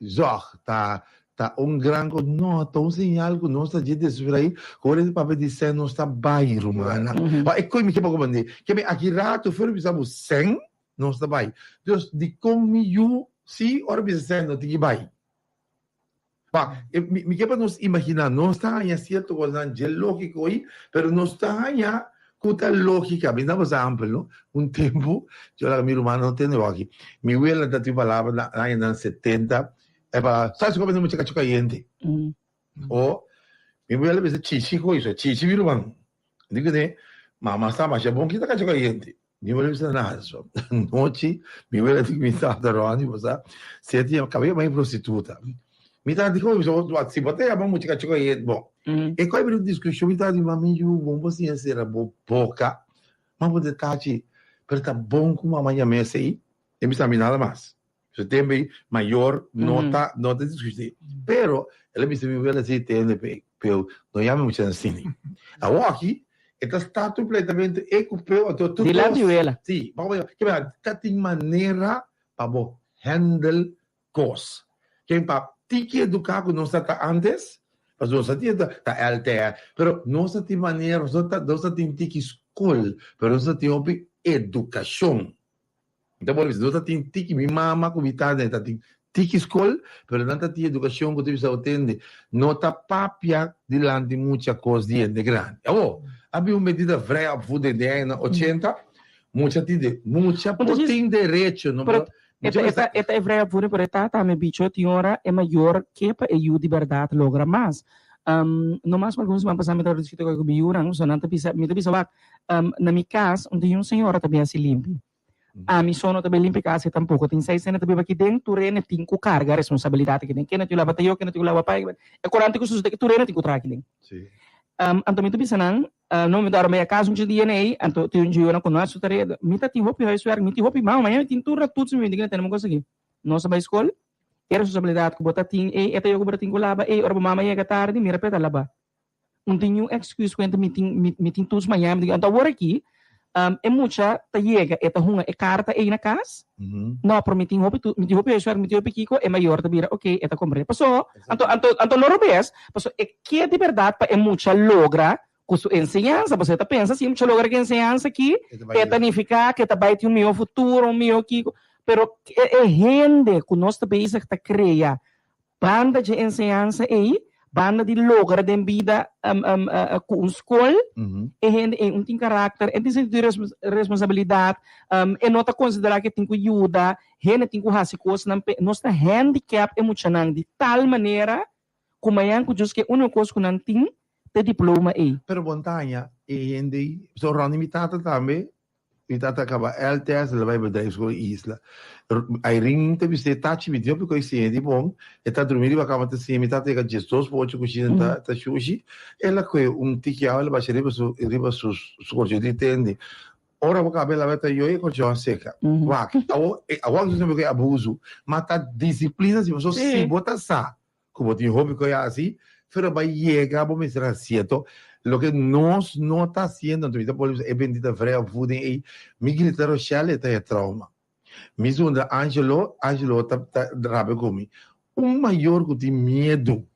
zòg ta ta un gran kos no ta un señal ku nos ta dje desespera ei ku ora e papia di sèn nos ta bai rumannan. E koe mi ke pa komprende ke mi aki rato for bisa bo sèn Nos ta bai. Dus dikon mi yu si ora bisa sèn no tin ki bai? Pa, mi, mi ke pa nos imaginá, nos ta haña sierto kosnan dje lógiko ei, pero nos ta haña ku ta lógika. Mi ta por ehèmpel, no? Un tempu, yo laga mi ruman no tende wak aki, mi wela ta tin palabra na añanan setenta, e palabra, sa si ku mucha kachu kayente. O, mi wela bisa chichi ku iso, chichi mi ruman. Di kuné, mama sa masha bon kita kachu kayente. Mi wele bisa nada so. Nochi mi wele di mi tata Ronnie bo sa si e tin kabia mai prostituta. Mi tata di como bisa si bo ta yama mucha cacho cayente bon. E koi bira un discusion mi tata di mami yu bon bo siña sera bo boca ma bo detachi pero ta bon cu mama yama esey e bisa mi nada mas. Su tempo ei mayor no ta no ta discuti. Pero el a bisa mi wela si tende pe peu no yama mucha na sini. Awor aki e ta sta completamente e cu peu anto tur Dilanti cos. wela. Si, pa como ke ta tin manera pa bo handle cos. Ken pa. tiki eduká ku nos ta antes, pasobra nos ta tin ta LTR, pero nos ta tin manera, nos ta nos ta tin tiki skol, pero nos ta tin hopi edukashon. Mi ta por bisa, nos ta tin tiki, mi mama ku mi tata ta tin tiki skol, pero nan ta tin edukashon ku ta bisa bo tende, no ta papia dilanti mucha kos di hende grandi. Awor, a bin un medida vrij opvoeding den añanan ochenta, mucha tin de, mucha por tin derecho, no por, mucha mester. E ta e vrij opvoeding, pero e tata mi bicho tin ora e mayor ke pa e yu di bèrdat logra mas. No mas ku algun siman pasá mi tabata diskuti ku mi yunan, so nan ta bisa, mi ta bisa wak, na mi kas un tin un señora ta bin hasi limpi. Ami so no ta bin limpi kas e tampoko. Tin seis hende ta biba aki den, tur hende tin ku karga responsabilidat aki den. Kende tin ku laba tayo, kende tin ku laba pai. E korante ku sucede tur hende tin ku traha aki den. Anto mi ta bisa nan, no mi ta ora mi a kas un dia nei, anto tin un djionan ku no hasi su tarea. Mi ta tin hopi huiswerk, mi tin hopi man, mañana mi tin tur na toets mi tin ku tene mi kos aki. Nos a bai skol, e responsabilidat ku bo ta tin ei, e tayo ku bo ta tin ku laba ei, ora bo mama yega tardi, mira pa e ta laba. Un tin niun excuse cuenta mi tin mi tin toets mañana mi tin anto awor aki e mucha ta yega e ta hunga e carta ey na cas no pero mi tin hopi mi tin hopi huiswerk mi tin hopi kiko e mayor ta bira ok e ta comprende paso anto anto anto lo robes paso e ke di berdad pa e mucha logra cu su enseñansa paso e ta pensa si e mucha logra cu e enseñansa aki e ta nifica cu e ta bay tin un miho futuro un miho kiko pero e hende cu nos ta bezig ta crea Banda dje enseñansa ei, banda di logra den bida ku un skol, e hende ei un tin karakter, e tin sentido di responsabilidat, e no ta konsiderá ku e tin ku yuda, hende tin ku hasi kosnan p'e. Nos ta handicap e muchanan di tal manera ku mañan ku djus ke úniko kos ku nan tin ta e diploma ei. Pero bo ta haña e hende ei, pasobra rònt di mi tata tambe Mi tata a kaba LTS, el a bai bedrijfsschool Isla. Irene ta bis'é, Tachi, mi tin hopi kos siña di bon. E ta drumi riba kama ta siña. Mi tata yega diesdos pa ocho kushina ta ta shushi. El a kohe un tiki awa, el a basha riba su riba su su korchon di tende. Ora bo kaba el a bai ta yoy e korchon a seka. Wak, awor awor nos ta kohe abusu, ma ta disiplina si pasobra si bo ta sa Ku bo tin hopi ku a hasi, pero bai yega bo mester hasié. To loke nos no ta hasiendo, anto mi ta por bisa e bendita vrij opvoeding ei, mi grita Rochelle e ta e trauma. Mi zundra Angelo, Angelo ta ta rabia ku mi. Un mayor ku tin miedu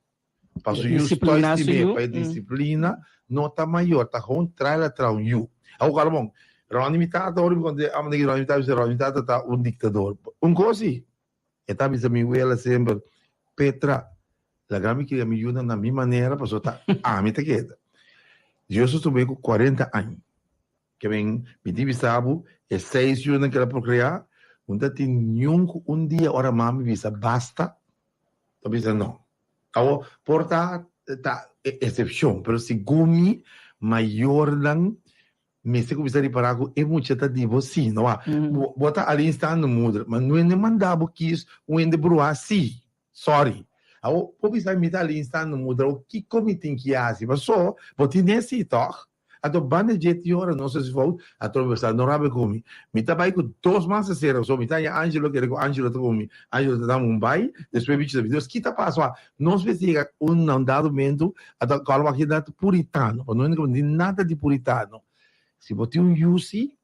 pa su yu Disiplina stòi su yu. pa e disiplina, no ta mayor, ta gewoon traila tra un yu. Awor ku alabon, Ronnie mi tata, ora mi konta amo di Ronnie mi tata, mi bisa Ronnie mi tata ta un diktador. Un kos si, E ta bisa mi wela semper, Petra, laga mi kria mi yunan na mi manera pasobra ta ami ta keda. Dios a stum'é ku kuarenta aña. Ke men, mi tin bisa bo, e seis yunan ku el a prokreá, no ta tin niun ku un dia ora mami bisa basta, ta bisa no. Awor, por ta ta eksepshon, pero segun mi, mayornan Mester cuminsa ripara cu e mucha ta di bo si, no a. Bo, bo ta alleenstaande moeder, ma no hende manda bo kies un hende bruha si. Sorry. Awo, bo bisa mi ta alleenstaande moeder, awo kico mi tin ki haci? Paso, bo tin e si, toch? Anto banda dje tin ora nos haci fout, anto bo bisa, no rabia cu mi. Mi ta bay cu dos mas a cera, so mi ta haña Angelo, kere cu Angelo ta cu mi. Angelo ta dam un bay, despues bichi ta bisa, ki ta pasa? Nos mester yega un na un dado momento, ata kòrda wak yeda puritano, pa no hende ku no tin nada di puritano. Si bo tin un yu si,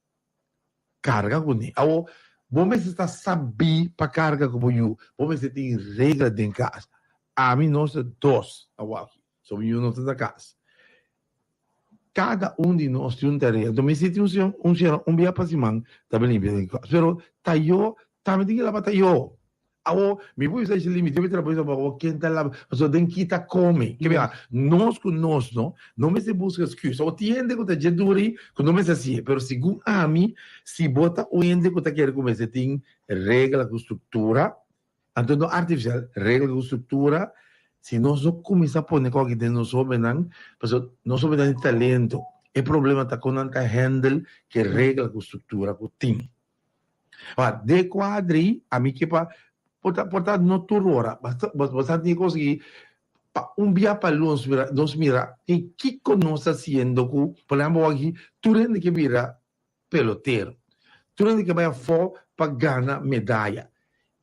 karga kuné. Awor, bo mester ta sabí pa karga ku bo yu. Bo mester tin regla den kas. Ami nos ta dos awor aki, so mi yu no ta na kas. Kada un di nos tin un tarea. Anto mi si tin un señor, un señora un bia pa siman ta bin limpia den kas. Pero tayó tambe tin ke laba tayó. Awor, mi por bisa esei mi tin mi trabou awor ken ta laba? Pasobra den ki ta kome. Ke bia, nos ku nos no, no mester buska excuse. Awor tin hende ku ta dje duri ku no mester hasié. Pero segun ami, si bo ta un hende ku ta kere ku mester tin regla ku struktura, Anto no artificial, regla cu structura, si nos no cuminsa pone coki den nos hobennan, pasobra nos hobennan tin talento, e problema ta con nan ta handle ke regla cu structura cu tin. Ahora, de cuadri, ami ke pa, por ta, por ta no tur ora, basta, bo sa tin e cos aki, pa un bia pa nos mira, nos mira e kico nos ta haciendo cu, por ehemplo aki, tur hende ke bira pelotero. Tur hende ke bai afó pa gana medaya.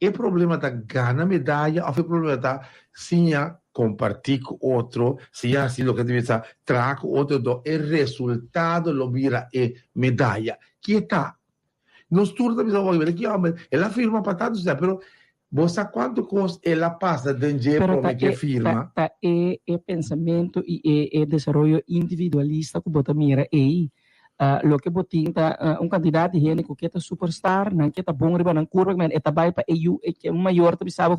E problema ta gana medaya òf e problema ta siña kompartí ku otro, siña hasi loke ta bisa traha ku otro do e resultado lo bira e medaya. Ke ta? Nos tur ta bisa, oye, ki hòmber, el a firma pa tantu sea, pero. Bo sa kuantu kos el a pasa den dje Pero ta promé ku e e, firma? ta, ta e, e pensamentu i e, e desaroyo individualista ku bo ta mira ei. Loke bo tin ta un kantidat di hende ku ke ta superstar, nan ke ta bon riba nan kurpa, men e ta bai pa e yu, e ke un mayor ta bisa bo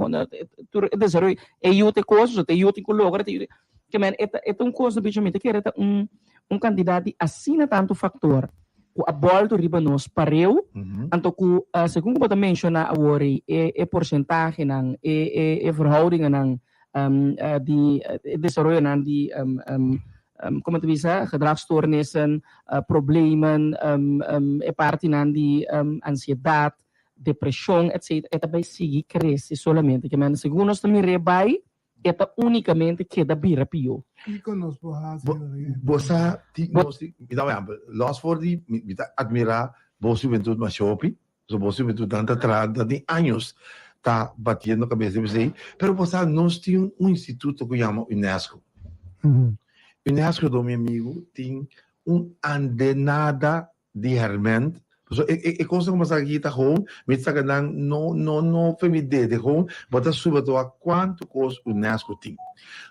tur e desaroyo, e yu ta e kos, e yu tin ku logra, e yu ke men e ta e ta un kos bicho mi ta kere ta un un kantidat di asina tantu faktor ku a bòltu riba nos pareu, anto ku segun ku bo ta menshoná awor ei e e porsentahenan, e e e verhoudingennan di e desaroyonan di como ta bisa, gedragsstoornissen, problemen, e partinan di ansiedad, depresion, etc. E ta bay sigui crece solamente. Ke men segun nos ta mir'é bay, e ta unicamente keda bira pió. Kiko nos por hasi? Bo sa, ti, nos ti, mi ta un ehempel, los for di, mi ta admira bo hubentud masha hopi, So bo sibi tu nan ta traha nan tin años ta batiendo cabeza riba esey, pero bo sa nos tin un instituto cu yama UNESCO. UNESCO do mi amigo tin un andenada di herment, pasobra e e e cosnan cu bo sa aki ta gewoon mi ta saca nan no no no fe mi dede gewoon bo ta subi bo ta wak cuanto cos UNESCO tin.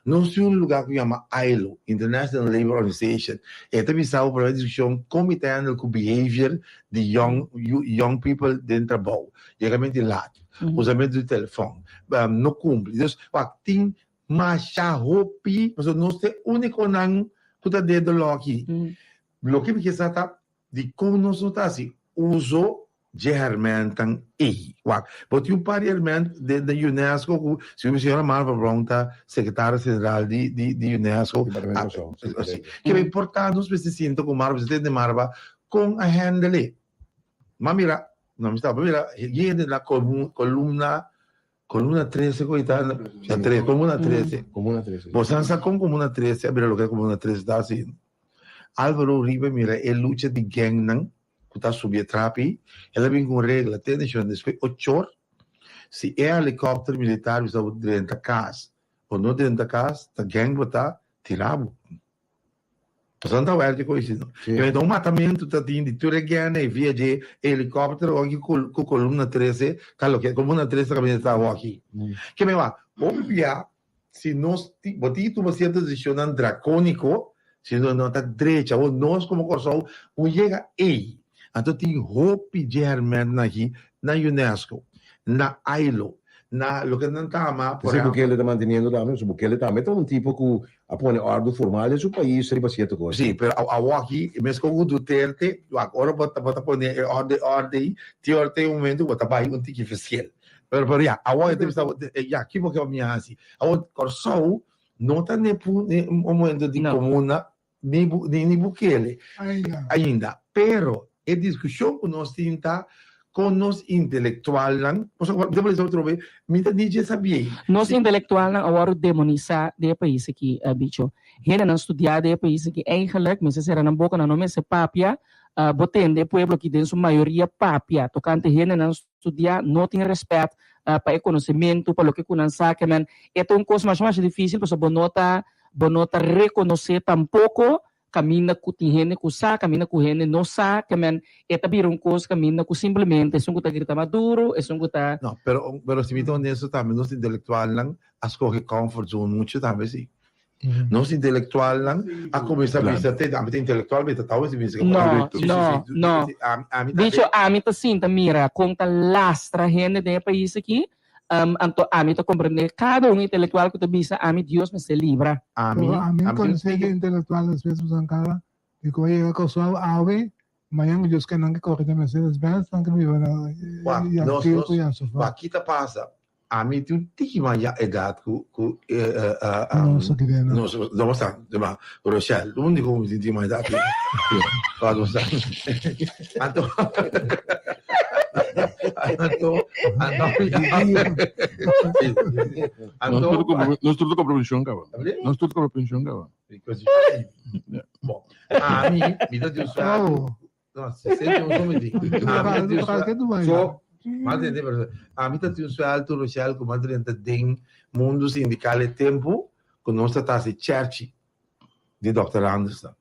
Nos tin un lugar cu yama ILO, International Labour Organization, e ta bisa bo por e discusion con mi ta handle cu behavior di young young people den trabou, yegamento di laat, usamento di telefon, no cumpli. Dus wak tin masha hopi, pasobra nos ta e uniconan cu ta den e loki. Loke mi kier sa ta dicon nos no ta haci uso dje hermentan ey. Wak, bo tin un par di herment den den UNESCO cu si señora Marva Brown ta secretaria general di di di UNESCO. Ke importa nos mester sinta cu Marva, presidente Marva Kon a handle? M'a mira, no mi staba mira, hende na columna, columna 13 cu ta, na tres, comuna 13. Comuna 13. Bo san sa con comuna 13 a bira loke comuna 13 ta haciendo? Alvaro Uribe mira e lucha di gangnan cu ta subi e trapi, el a bin cu un regla, tende shon, despues ochor, si e helicopter militar bisa bo drenta cas o no drenta cas, ta gang bo ta tira bo. Pasobra nan ta wèrki ku esei. Pero un matamentu ta tin di tur e gène ei via dje helikòpter oki ku kolumna trese ta loke kolumna trese kaminda ta awoki. Ke men wak, hopi bia si nos tin bo tin ki tuma sierto desishonnan drakóniko si no no ta drecha. Awor nos komo Kòrsou un yega ei. Anto tin hopi dje hèrmèntnan aki na UNESCO, na ILO, na loke nan ta ama por ehèmpel. Bukele ta manteniendo tambe, pasobra Bukele tambe ta un tipo ku a pone òrdu formal den su pais riba sierto kos. Sí, pero awoki meskos ku Duterte, wak, ora bo ta bo ta pone e òrdu e òrdu ei, tin ora tin un momento ku bo ta bai un tiki fisiel. Pero pero ya, awor e ta bisa bo, ya, kiko ke mi a hasi? Awor Kòrsou no ta n'e n'e momento di komuna ni ni Bukele ainda. Pero e diskushon ku nos tin ta kon nos intelektualnan, pasobra mi ta bisa otro be, mi ta ni dje sabié. Nos intelektualnan a wòrdu demonisá den e pais aki, bicho. Hendenan studiá den e pais aki eigenlijk mester sera nan boka, nan no mester papia. Bo tende e pueblo aki den su mayoria papia tokante hendenan studiá no tin rèspèt pa e konosementu, pa loke ku nan sa. Ke men e ta un kos masha masha difísil pasobra bo no ta Bo no ta rekonosé tampoko kaminda ku tin hende ku sa, kaminda ku hende no sa, ke men e ta bira un kos kaminda ku simplemente esun ku ta grita mas duru, esun ku ta. No, pero pero si mi ta honesto tambe nos intelektualnan a skohe comfort zone muchu tambe si. Nos intelektualnan a kuminsá bisa te, ami ta intelektual mi ta tau si bisa. No, no, no. Dicho ami ta sinta mira kon ta lastra hende den e pais aki, Anto ami ta comprende cada un intelectual cu ta bisa ami Dios mester libra. Ami, Pero ami no conoce e intelectual despues cu Sankara di cu a yega Kòrsou awe, mañan cu Dios ke nan ke core den Mercedes Benz nan ke biba na Wak, Jan nos, Tiel nos, cu Jan Sofa. wak, ki ta pasa? Ami tin un tiki mas ya edad cu, cu Nos aki den, no? Nos, nos ta, ma, Rochelle, un di cu mi tin tiki mas edad cu, wak, nos ta. Anto, Anto, anto, anto, Nos tur ta cobra pensioen caba. Nos tur ta cobra pensioen caba. Bon, ami, mi ta di un sueldo. No, 61 mi di. Ami ta di un sueldo. So, mas tende, pero ami ta di un sueldo, Rochelle, ku mas drenta den mundo sindical e tempo ku nos ta ta hasi cherchi di Dòkter Anderson.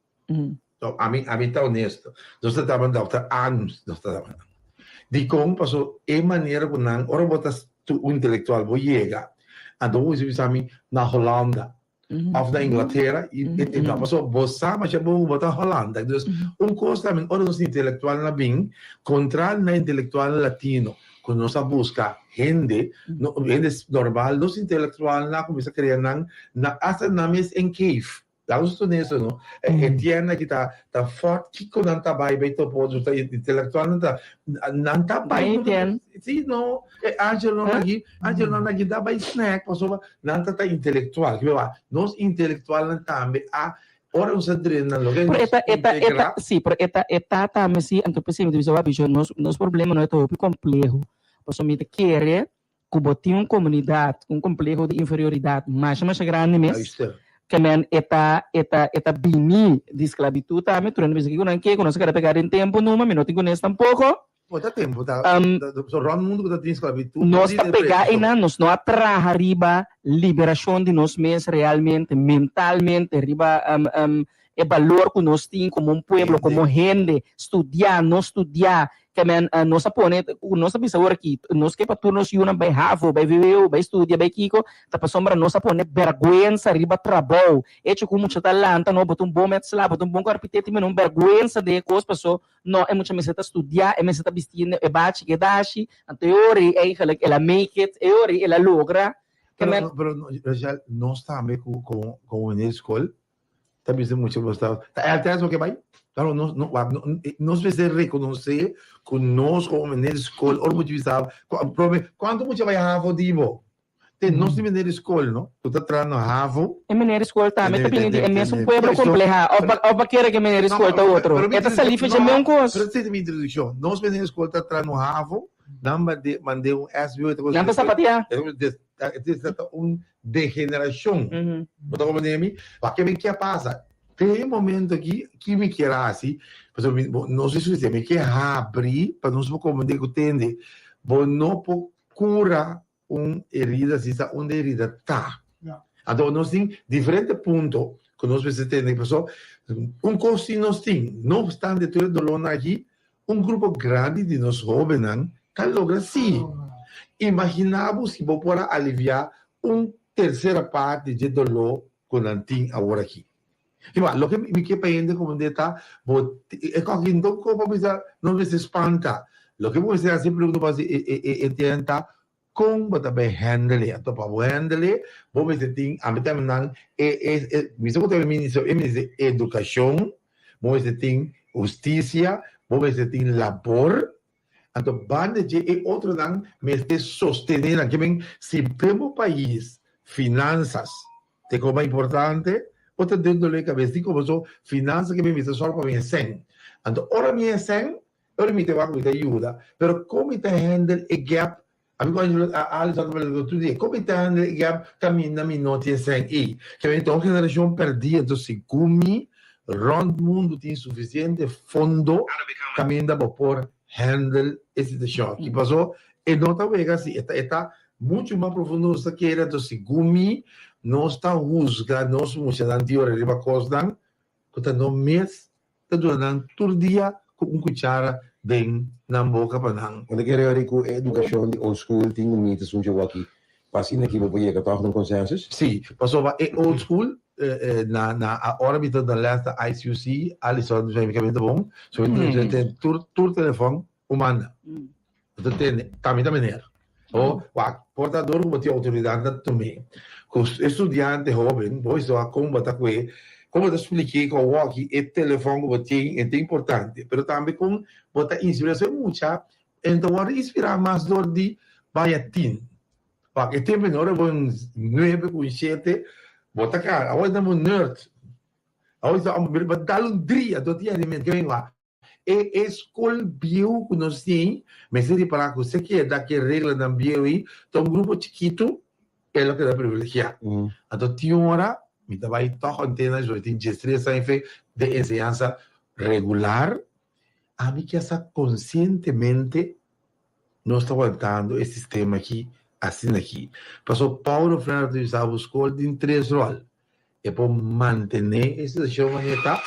So, ami, ami ta honesto. Nos ta taban Dòkter Anus, nos ta taban. Dikon? Paso e manera ku nan, ora bo ta. un intelectual bo yega, anto bo mester bisa mi na Holanda of na Inglatera y e no pasobra bo sa masha bon bo ta Holanda. Dus un cos tambe ora nos intelectualnan a bin contrario na intelectualnan latino cu nos a busca hende, hende normal, nos intelectualnan a cuminsa crea nan na hasta nan mes en cave. Laga nos tene eso no. E tienda aki ta ta fort kiko nan ta bai bai topa otro ta intelectualnan ta nan ta bai si no e angelnan aki angelnan aki ta bai snack pasobra nan ta ta intelectual kibe wak nos intelectualnan tambe a ora nos a drena loke Pero nos e ta e ta e ta integra si pero e ta e ta tambe si anto p'esei mi ta bisa wak bisho nos nos problema no e ta hopi compleho pasobra mi ta kere ku bo tin un komunidat ku un kompleho di inferioridat masha masha grandi mes, Luister. ke men e ta e ta e ta bini di sklabitut tambe, tur hende bisa kiko nan ke ku nos a keda pegá den tempu numa, mi no tin kunes tampoko. Bo ta tempu ta so rònt mundu ku ta tin sklabitut Nos ta pegá einan, nos no a traha riba liberashon di nos mes realmente, mentalmente, riba e balor ku nos tin komo un pueblo, komo hende, studiá, no studiá, ke men nos a pone, ku nos a bisa awor aki, nos ke pa tur nos yunan bai havo, bai vwo, bai studia, bai kiko, ta pasobra nos a pone bèrgwensa riba trabou. Echo ku mucha ta lanta, no, bo ta un bon metsla, bo ta un bon karpiter, tin mene un bèrgwensa den e kos, paso no, e mucha mester ta studia, e mester ta bisti e bachi ku e dashi, anto e ora ei eigenlijk el a make it, e ora ei el a logra. Ke men. Pero, pero, Rachel, nos tambe ku komo meneer di skol, Ta bisa mucha bo sta ta LTS bo ke bai? Claro nos no wak nos mester reconoce cu nos como meneer di school ora mucha bisa prome cuanto mucha bai havo di bo? Te nos di meneer di school no cu ta traha na havo. E meneer di school tambe ta bini di e mesun pueblo compleha of bo of bo kere cu e meneer di school ta otro? E ta sali fecha meun cos. Pero esey ta mi introduccion nos meneer di school ta traha na havo nan mande mande un SBO Nan ta sapatea. Ta un degeneracion. Bo ta comprende mi? Pa ke mi kier pasa? Te e momento aki, ki mi kier haci? Pasobra mi, bo, no si suficiente. Mi kier habri pa nos por comprende cu tende, bo no por cura un herida si sa unda e herida ta. Anto nos tin diferente punto cu nos mester tende. Pasobra un cos si nos tin, no obstante tur e dolornan aki, Un grupo grandi di nos hóbennan ta logra sí. Imaginá bo si bo por a aliviá un tersera parti dje doló ku nan tin aworakí. Iba, loke mi ke pa hende komprendé ta, bo e kòki no ko pa bisa no mester spanta. Loke bo mester hasi pregunta bo hasi e e e ta, Kon bo ta bai handle? Anto pa bo handle, bo mester tin, ami ta nan e e e mi sa ku ta e minister, e minister edukashon, bo mester tin hustisia, bo mester tin labor, anto banda dje e otronan mester sostené nan. Ke men si den bo pais finansas ta e kos mas importante, bo ta den dolor di kabes. Di komo so finansa ke mi mester sòru pa mi e sèn. Anto ora mi e sèn, Ora mi ta wak mi ta yuda, pero kon mi ta handle e gap? Ami ku Angelo Alison ta papia tur dia, kon mi ta handle e gap kaminda mi no tin sèn ei? Ke mi ta un generashon pèrdí, enton segun mi rònt mundu tin sufisiente fondo kaminda bo por handle e situashon aki. Paso e no ta wega asi, e ta e ta muchu mas profundo nos ta kere, enton segun mi nos ta husga nos muchanan di ora riba kosnan ku ta no mes ta duna nan tur dia ku un kuchara den nan boka pa nan. Bo ta kere ori ku e edukashon di old school tin ku miti sunchi awaki pa asina ki bo por yega tòg na un konsensus? Sí, pasobra e old school na na ora mi ta na lès na ICUC, Alison mi kaminda bon, so mi tin tur tur telefòn un manda. Bo ta tende, ta mi ta meneer. O, wak, por ta dor ku bo tin outoridat na tum'é. Ku e studiante hóben, bo esei wak kon bo ta ku'é, kon bo ta splik'é ku awoki e telefòn ku bo tin e ta importante. Pero tambe kon bo ta inspirá. So e mucha e ta wòrdu inspirá mas dor di baña tin. Wak, e tempu ei ora bo nuebe ku shete, bo ta kara. Awor e ta un nerd. Awor e ta bo dal un dria, dor di alimento. Ke wak? E e skol bieu ku nos tin, mester ripará ku se keda ku e reglanan bieu ei, ta un grupo chikitu e lo keda privilegiá. Anto tin un ora mi ta bai tòg antena mi tin diestres aña fe den enseñansa regular, ami ke sa konsientemente nos ta wantando e sistema aki asina aki. Pasobra Paulo Freire ta bisa bo skol tin tres ròl. E por mantené e situashon manera e ta,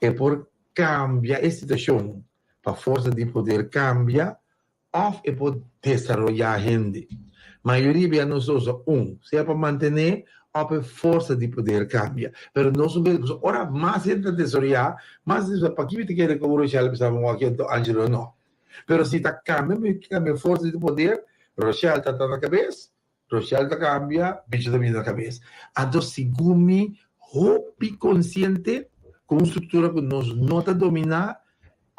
e por kambia e situashon pa forsa di poder kambia. òf e por desaroyá hende. Mayoria bia nos ta usa un, sea pa mantené òf pa e forsa di poder kambia. Pero nos no bira, pasobra ora mas hende ta desaroyá, mas hende ta bisa, Pakiko mi ta kere ku Rochelle bisa mi wak anto Angelo no? Pero si ta kambia, mi kambia forsa di poder, Rochelle ta ta na kabes, Rochelle ta kambia, bicho ta bini na kabes. Anto segun mi, hopi konsiente ku un struktura ku nos no ta dominá,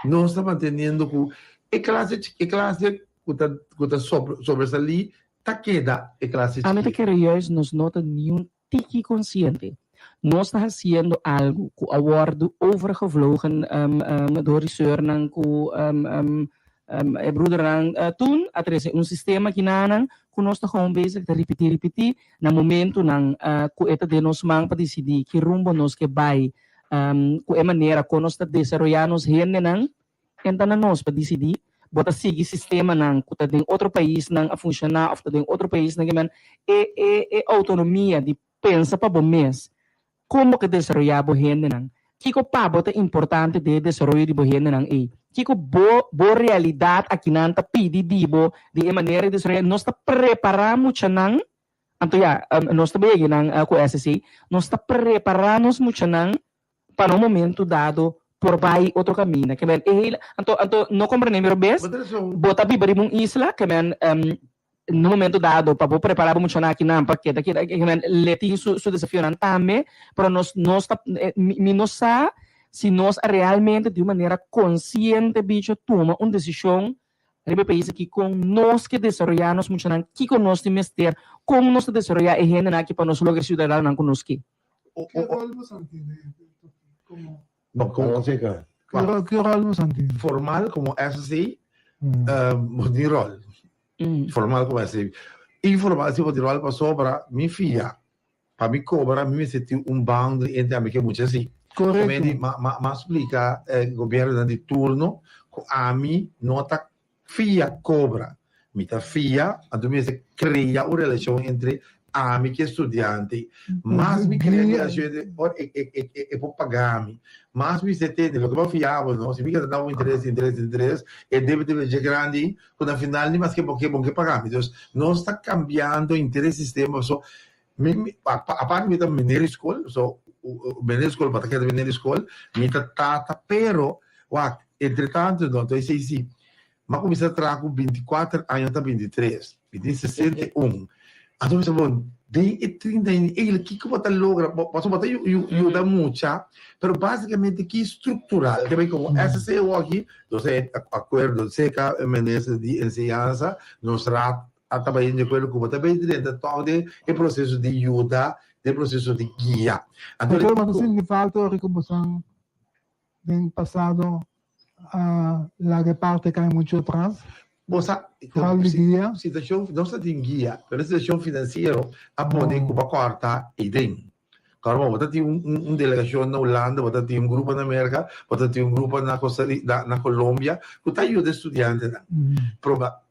nos ta manteniendo ku e klase e klase ku ta ku ta sobresalí ta keda e klase Ami ta chikí. kere juist nos no ta niun tiki konsiente. Nos ta hasiendo algu ku a wòrdu overgevlogen dor di seurnan ku e broedernan toen a trese un sistema kinanan ku nos ta gewoon bezig ta ripití ripití na momentunan ku e ta den nos man pa disidí ki rumbo nos ke bai ku e manera kon nos ta desaroyá nos hendenan Ken ta na nos pa disidí? Bo ta sigui sistemanan ku ta den otro paisnan a funshoná òf ta den otro paisnan ke men e e e outonomia di pensa pa bo mes kon bo ke desaroyá bo hendenan. Kiko pa bo ta importante den e desaroyo di bo hendenan ei? Kiko bo bo realidat akinan ta pidi di bo di e manera di desaroyá? Nos ta prepará muchanan, anto ya, nos ta bay nan ku SSC, nos ta prepará nos muchanan pa na un momento dado por bai otro caminda. Ke men e hele, anto, anto no comprende mi robes, bo ta biba riba un isla, ke men na un momento dado pa bo prepara bo muchanan akinan pa keda keda, ke men le tin su su desafionan tambe, pero nos nos ta mi mi no sa si nos a realmente di un manera consciente bicho tuma un decision riba e pais aki con nos ke desaroya nos muchanan, kico nos tin mester, con nos ta desaroya e hendenan aki pa nos logra e ciudadanonan cu nos ke. Ki rol boso tene como No, como Zeker. Ki rol boso tene? Formal como SC, bo tin rol. Formal como SC. Informal si bo tin rol pasobra mi fia pa mi cobra mi mester tin un boundary entre ami ke mucha si. Correcto. Ma ma ma splica gobiernonan di turno cu ami no ta Fia cobra. Mi ta fia, anto mi mester crea un relacion entre ami cu e studiante. Mas mi crea relacion entre, ora e, e, e, e, e por paga mi. Mas mi mester tende, loke bo fia bo, no? Si mi keda da un interes, interes, interes, e debe debe dje grandi, cu na final ni maske bo ke, bo ke paga mi. Dus, nos ta cambiando henter e sistema, paso mi, mi, aparte mi ta meneer di school, so, meneer di school, bo ta keda meneer di school, mi ta tata, pero, wak, Entre tanto no, ta esei si. M'a kuminsá traha ku binti kuater aña ta 23, mi tin 61. Anto mi sa bon, den e 30 aña ei kiko bo ta logra? Bo pasobra bo ta yuda mucha, pero básikamente ki struktural. Ke bai komo SC awor aki, nos a akuerdo serka e minister di enseñansa, nos raad a ta bai di akuerdo ku bo ta bai drenta tòg den e proseso di yuda, den e proseso di guia. Anto bo ta sinti falta ora ku bo san Den pasado a laga e parte kai muchu atras. Bo sa, Rol di guia. Situacion, nos ta tin guia, pero e situacion financiero a pone cu bo corta eyden. Claro, bo ta tin un un delegacion na Hulanda, bo ta tin un grupo na Merca, bo ta tin un grupo na Costa Rica, na Colombia, cu ta yuda e studiantenan. Proba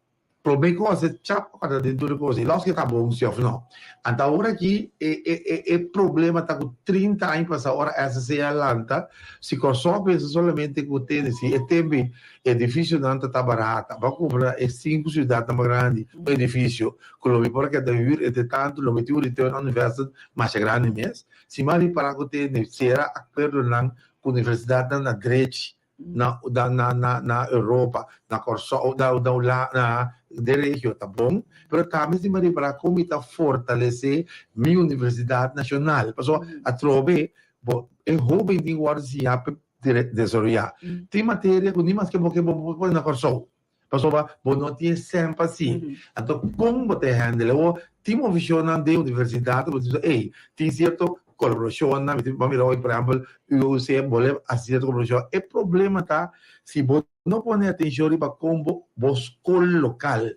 Prome kos e chap pa ta den tur e kos ei, los ke ta bon si of no. Anto awor aki e e e e problema ta ku 30 aña pasa ora SC a lanta, si Kòrsou a pensa solamente ku tene si e tempu ei edifisionan ta ta barata, bo a kumpra e sinku siudatnan mas grandi un edifisio ku lo mi por a keda hür entre tantu lo mi tin un return on investment masha grandi mes. Si mi a ripara ku tene sera akuerdonan ku universidatnan na drechi na na na na Europa, na Kòrsou, na na Hulanda, na den regio ta bon, pero tambe si mi a ripará kon mi ta fortalesé mi universidat nashonal, pasobra atrobe bo e hóben tin ku wòrdu siñá pa desaroyá. Tin materia ku ni maske bo ke bo por pone na Kòrsou, pasobra bo no tin e sèn pa si. Anto kon bo ta handle? Awor tin movishonnan den universidat bo ta bisa ey tin sierto kolaborashonnan, mi tin bo a mira hoy por ehèmpel UOC bo a hasi sierto kolaborashon. E problema ta si bo no pone atenshon riba kon bo bo skol lokal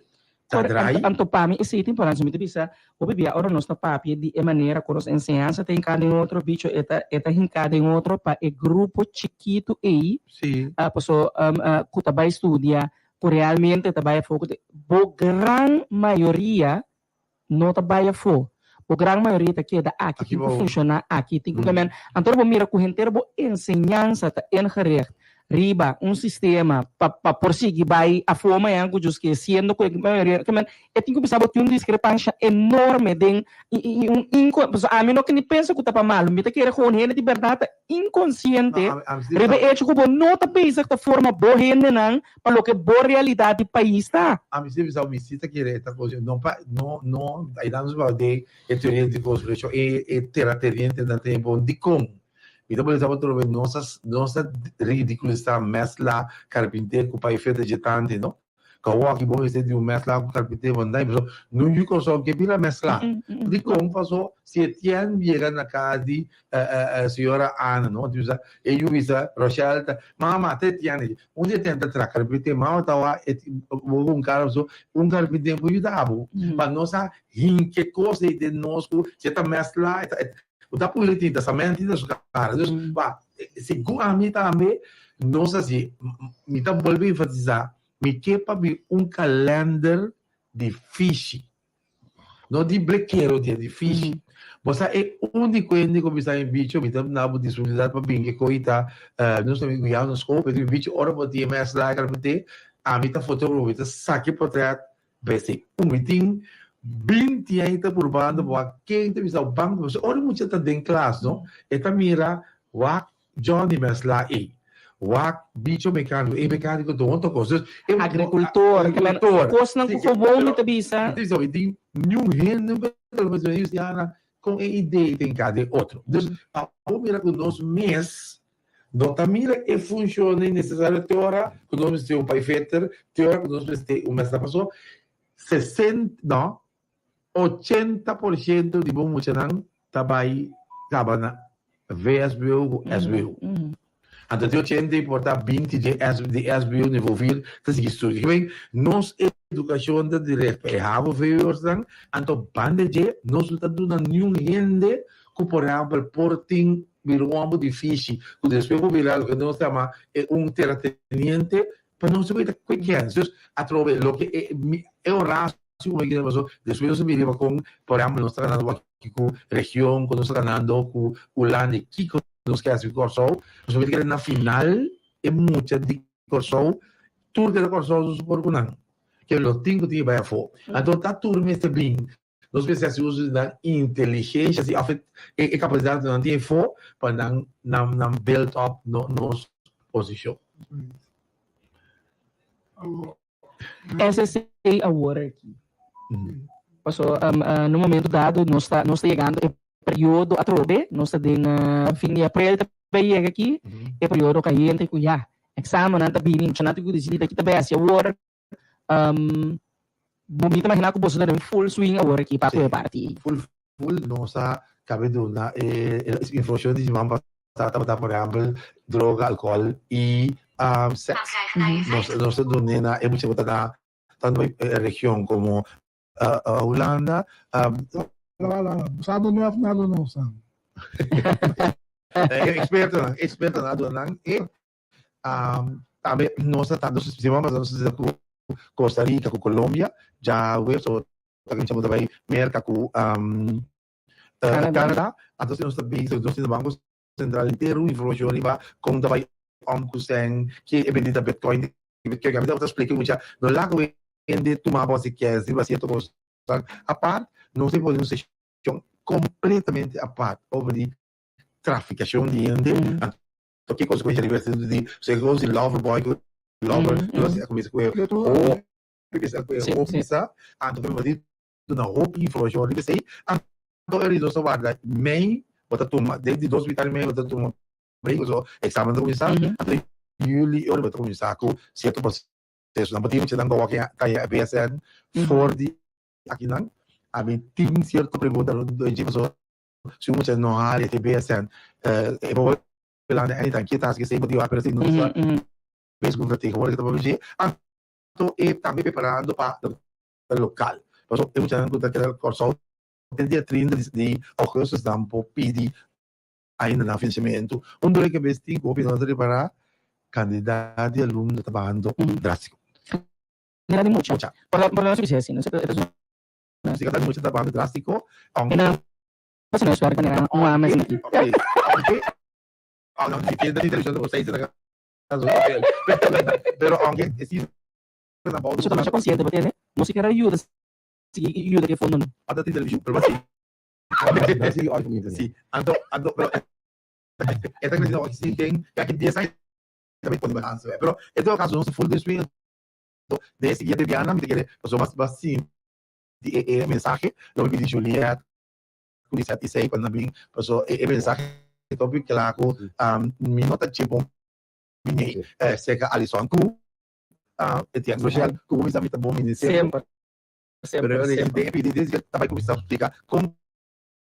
ta draai. Anto pa mi esei ta importante, mi ta bisa hopi bia ora nos ta papia di e manera ku nos enseñansa ta hinká den otro, bicho e ta e ta hinká den otro pa e grupo chikitu ei, paso ku ta bai studia, ku realmente ta bai afó, bo gran mayoria no ta bai afó, bo gran mayoria ta keda aki, tin ku funshoná aki, tin ku. Anto bo mira ku henter bo enseñansa ta ingericht. Riba un sistema pa pa por sigui bai afó mañana ku djus ke siendo ku e mayoria ke men e tin ku bisa bo tin un diskrepansha enorme den i i i un inko pasobra ami no ke ni pensa ku ta pa malu mi ta kere ku un hende di bèrdat ta inkonsiente riba e echo ku bo no ta bezig ta forma bo hendenan pa loke bo realidat di pais ta. Ami si bisa mi si ta kere e ta kos no pa no no ayuda nos pa den e teoria di konspirashon e e teratenientenan ta bon dikon Mi ta bolbe otro vez, nos a, nos a ridiculisá mesla carpinter cu pa efecto dje tante, no? Cu awor aki bo mester di un mesla cu carpinter bo andai, paso nun yu Corsou ke bira mesla. Dicon? Paso si Etienne yega na cas di señora Ana, no? Anto bisa, e yu bisa Rochelle ta, mama, ta Etienne aki. Un di Etienne ta traha carpinter, mama ta wak bo cu un cara, paso un carpinter por yuda bo. Pa nos a hinca cos ei den nos cu si e ta mesla, e ta, Bo ta puli tinta, sa menti na su cara. Dus, pa, segun ami tambe, nos hasi, mi ta bolbe enfatisa, mi ke pa bin un kalender di fishi. No di blekero di, di fishi. Bo sa e uniko hende ku bisa mi bicho, mi ta duna bo disponibilidat pa bin ke koi ta, nos ta bin guia nos skol, pero mi bicho ora bo tin mes la karpinté, ami ta fotografo, mi ta saki portret Besi un mi tin 20 aña ta purbando pa wak ken ta bisa ban pasobra ora mucha ta den klas no e ta mira wak Johnny mes la ei wak bicho mekaniko e mekaniko ta otro kos dus e Agrikultor agrikultor kosnan ku gewoon mi ta bisa. Mi ta bisa mi tin niun hende kon e idee ta hinká den otro dus pa bo mira ku nos mes No ta mira e funcionnan necesario te ora cu nos mester un paiveter, te ora cu nos mester un mester paso sesenta, no, 80% di bo muchanan ta bay caba na VSBO cu SBO. Anto di 80 y por ta 20 di di SBO nivel 4 ta sigui studia. Kiben nos educacion ta direct pa e havo VWO'snan, anto banda dje nos no ta duna niun hende cu por ehempel por tin Bira un homber difici cu despues por bira loke nos yama e un terrateniente pa nos ta cu kens. Dus atrobe loke e e Horacio cu mi kende paso despues nos a mira con por ehempel nos ta ganando aki cu region cu nos ta ganando cu Hulanda kico nos ke haci cu Corsou. Pasobra mi ta kere na final e mucha di Corsou tur keda Corsou su por cu nan ke lo tin cu tin ke bay afo. Anto ta tur mester bin Nos mester hasi uso di nan inteligencia, si of e e capacidad cu nan tin efo pa nan nan nan build up no nos posicion. SSC awor aki. Paso na un momento dado nos ta nos ta yegando e periodo atrobe, nos ta den fin di aprel ta bay yega aki, e periodo cayente cu ya examennan ta bini, muchanan tin cu dicidi ta kita bay haci awor. Bo mi ta imaginá ku boso ta den full swing awor aki pa ku e parti ei. Full full nos a kabe duna e informashon di siman pasá tabata por ehèmpel droga, alkohòl i sèks. Nos nos ta dun'é na e mucha ku ta na tantu e region komo Hulanda. Sa duna òf no a duna nos? Ekspertonan ekspertonan a duna nan e Tambe nos ta nos siman pasá nos ta ku Costa Rica ku Colombia djawe so ta kuminsá bo ta bai Merka ku Canada anto si nos ta bisa nos tin Banko Sentral entero informashon riba kon ta bai om ku sèn ke e bendita bitcoin bitcoin ami tabata splika mucha no laga hende tuma bo si kès riba sierto kos apart nos ta pone un seshon kompletamente apart over di trafikashon di hende. To ki konsekuensha riba e di se kos di lover boy ku lover girl a kuminsá ku e hopi bisa ku e hopi bisa anto ku mi duna hopi informashon riba esei anto e nos ta warda mei bo ta tuma den di dos mitad di mei bo ta tuma break pasobra eksamen ta kuminsá anto yuli e ora bo ta kuminsá ku sierto prosesonan bo tin muchanan ku awor ta e BSN for di akinan ami tin sierto pregunta pasobra Si un mucha no hali e BSN, e por belanda anytime. Ke ta hasi esei bo tin wak, pero si no sa bes ku vertegenwoordiger ta papia dje, anto e tambe preparando pa lokal. Pasobra e muchanan ku ta keda Kòrsou te dia 30 di augustus nan por pidi ainda nan financiamentu. Un dor di kabes tin ku hopi no ta repará kandidat di alumno ta bahando drástiko. Kandidat di mucha. Por lo menos bisa asina. Si ka ta mucha ta banda drástiko, aunke. E nan pasa na suerte manera un ame sinti. Oke, oke. Oh, no, si keda di televishon ta por seis ta. Pero aunke e cifra na bou. Boso ta masha konsiente bo tene? No si kier a yuda sigui yuda ku e fondonan. Ata tin televishon pero si. Si anto anto pero e ta creciendo aki si den de aki dies aña ta bay pone balance pero en todo caso nos full den swing anto den e siguiente biaha mi ta kere pasobra mas mas sinti e e mensahe lo mi pidi Juliet ku Lisette Isey pa nan bin pasobra e mensahe ta hopi kla ku mi no ta dje bon bini serka Alison ku Etienne Rochelle ku bo bisa mi ta bon bini semper. Pero den e pidi den ta bai kuminsá splika kon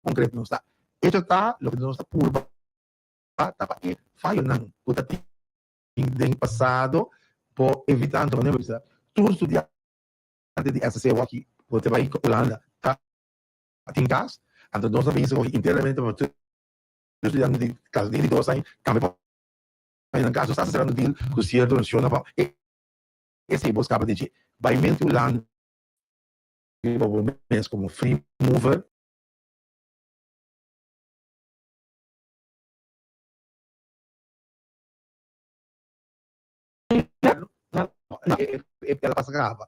konkreto nos ta. Echo ta loke nos ta purba ta pa e fayonan ku ta tin den pasado por evitá. Anto manera bo bisa tur studiante di SC awor aki ku ta bai Hulanda ta tin kas. Anto nos a bisa ku internamente pa tur studiante di klas di dos aña tambe por bai nan kas. Nos ta cerrando deal ku sierto organisashonnan pa esei bo skapa di dje. Bai mente Hulanda riba bo mes komo free mover. El a pasa graba.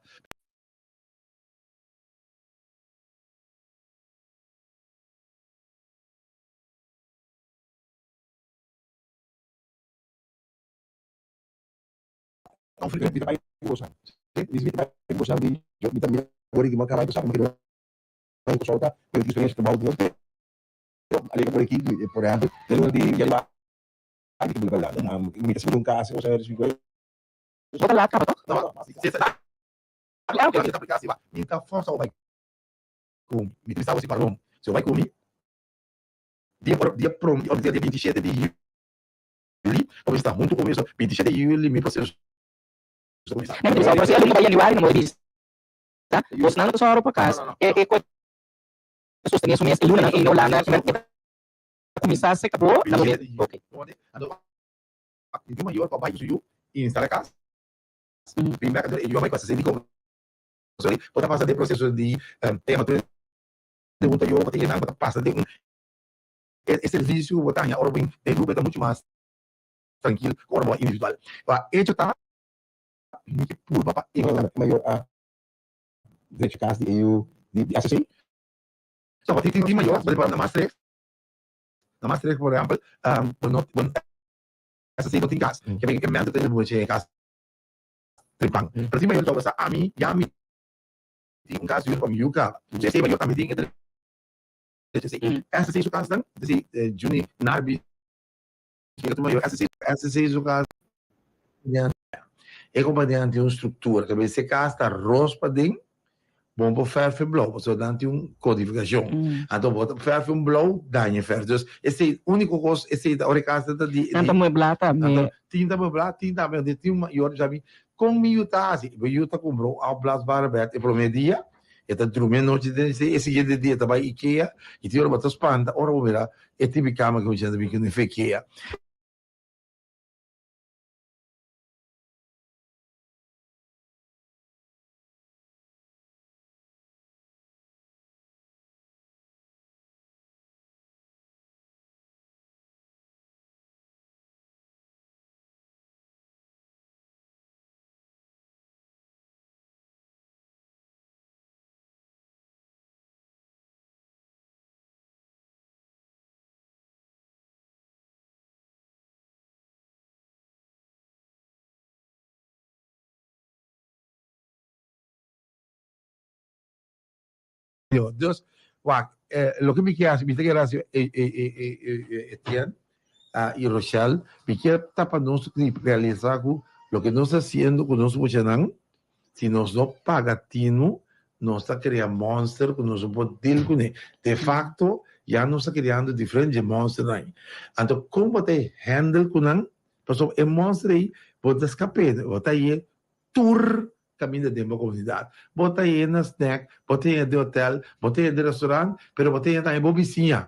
Bo ta laat kaba tok? Mi ta forsa bo bai ku mi ta bisa bo si parom si bo bai ku mi dia dia prom dia 27 di juli bo mester sta huntu ku mi so 27 di juli mi proseso ta kuminsá. Mi ta bisa bo si alumno bai januari no bo ta bisa bosnan no ta sòru pa kas e e ku ta sostené su mes e lunanan ei na Hulanda kimen e ta kuminsá seka bo na momento ok. Mi tin mayor pa bai ku su yu i instala kas. Bin bek e yu a bai ku asesé di komo sorry bo ta pasa den proseso di tema tur e un tayo bo ta yena bo ta pasa den un e servisio ku bo ta haña ora bo bin den grupo e ta muchu mas trankil ku ora bo a individual. Pa echo ta mi ke purba pa evita. Mayor a drecha kas di e yu di asesé. So tin tin mayor por na Maastricht na Maastricht por ehèmpel bo no bo asesé no tin kas ke men e mester ta mucha e kas trempan pero tin mayor ku ta sa ami ya mi tin un kas huur pa mi yu kaba so esei mayor tambe tin e derecho esei asesé su kasnan esei Juni Narby ke otro mayor asesé Asesé su kas E kompanianan tin un struktura, ta bes e kas ta ros paden, bon por fèrf e blou, pasobra nan tin un kodifikashon. Anto bo ta fèrf un blou, daña e fèrf. Dus esei úniko kos, esei ta ora e kas ta di. Nan ta mueblá tambe. Anto tin ta mueblá, tin tambe, anto tin un mayor bisa mi, kon mi yu ta hasi? Bo yu ta kumpra un afblaasbare bèd e promé dia, e ta drumi anochi den esei, e siguiente dia e ta bai Ikea, i tin ora bo ta spanta ora bo mira e tipi kama ku mi ta bin ku den Ikea. Dus, wak, loke mi kier hasi, mi ta kier hasi Etienne i Rochelle, mi kier ta pa nos realisa ku loke nos ta hasiendo ku nos muchanan, si nos no paga tinu, nos ta krea monster ku nos no por deal kuné. De facto, ya nos ta kreando diferente dje monsternan. Anto, kon bo ta handle ku nan? Pasobra e monster ei, bo ta skap'é, bo ta haye tur kaminda den bo komunidat. Bo ta haye na snack, bo ta haye den hotel, bo ta haye den restaurant, pero bo ta haye tambe bo bisiña.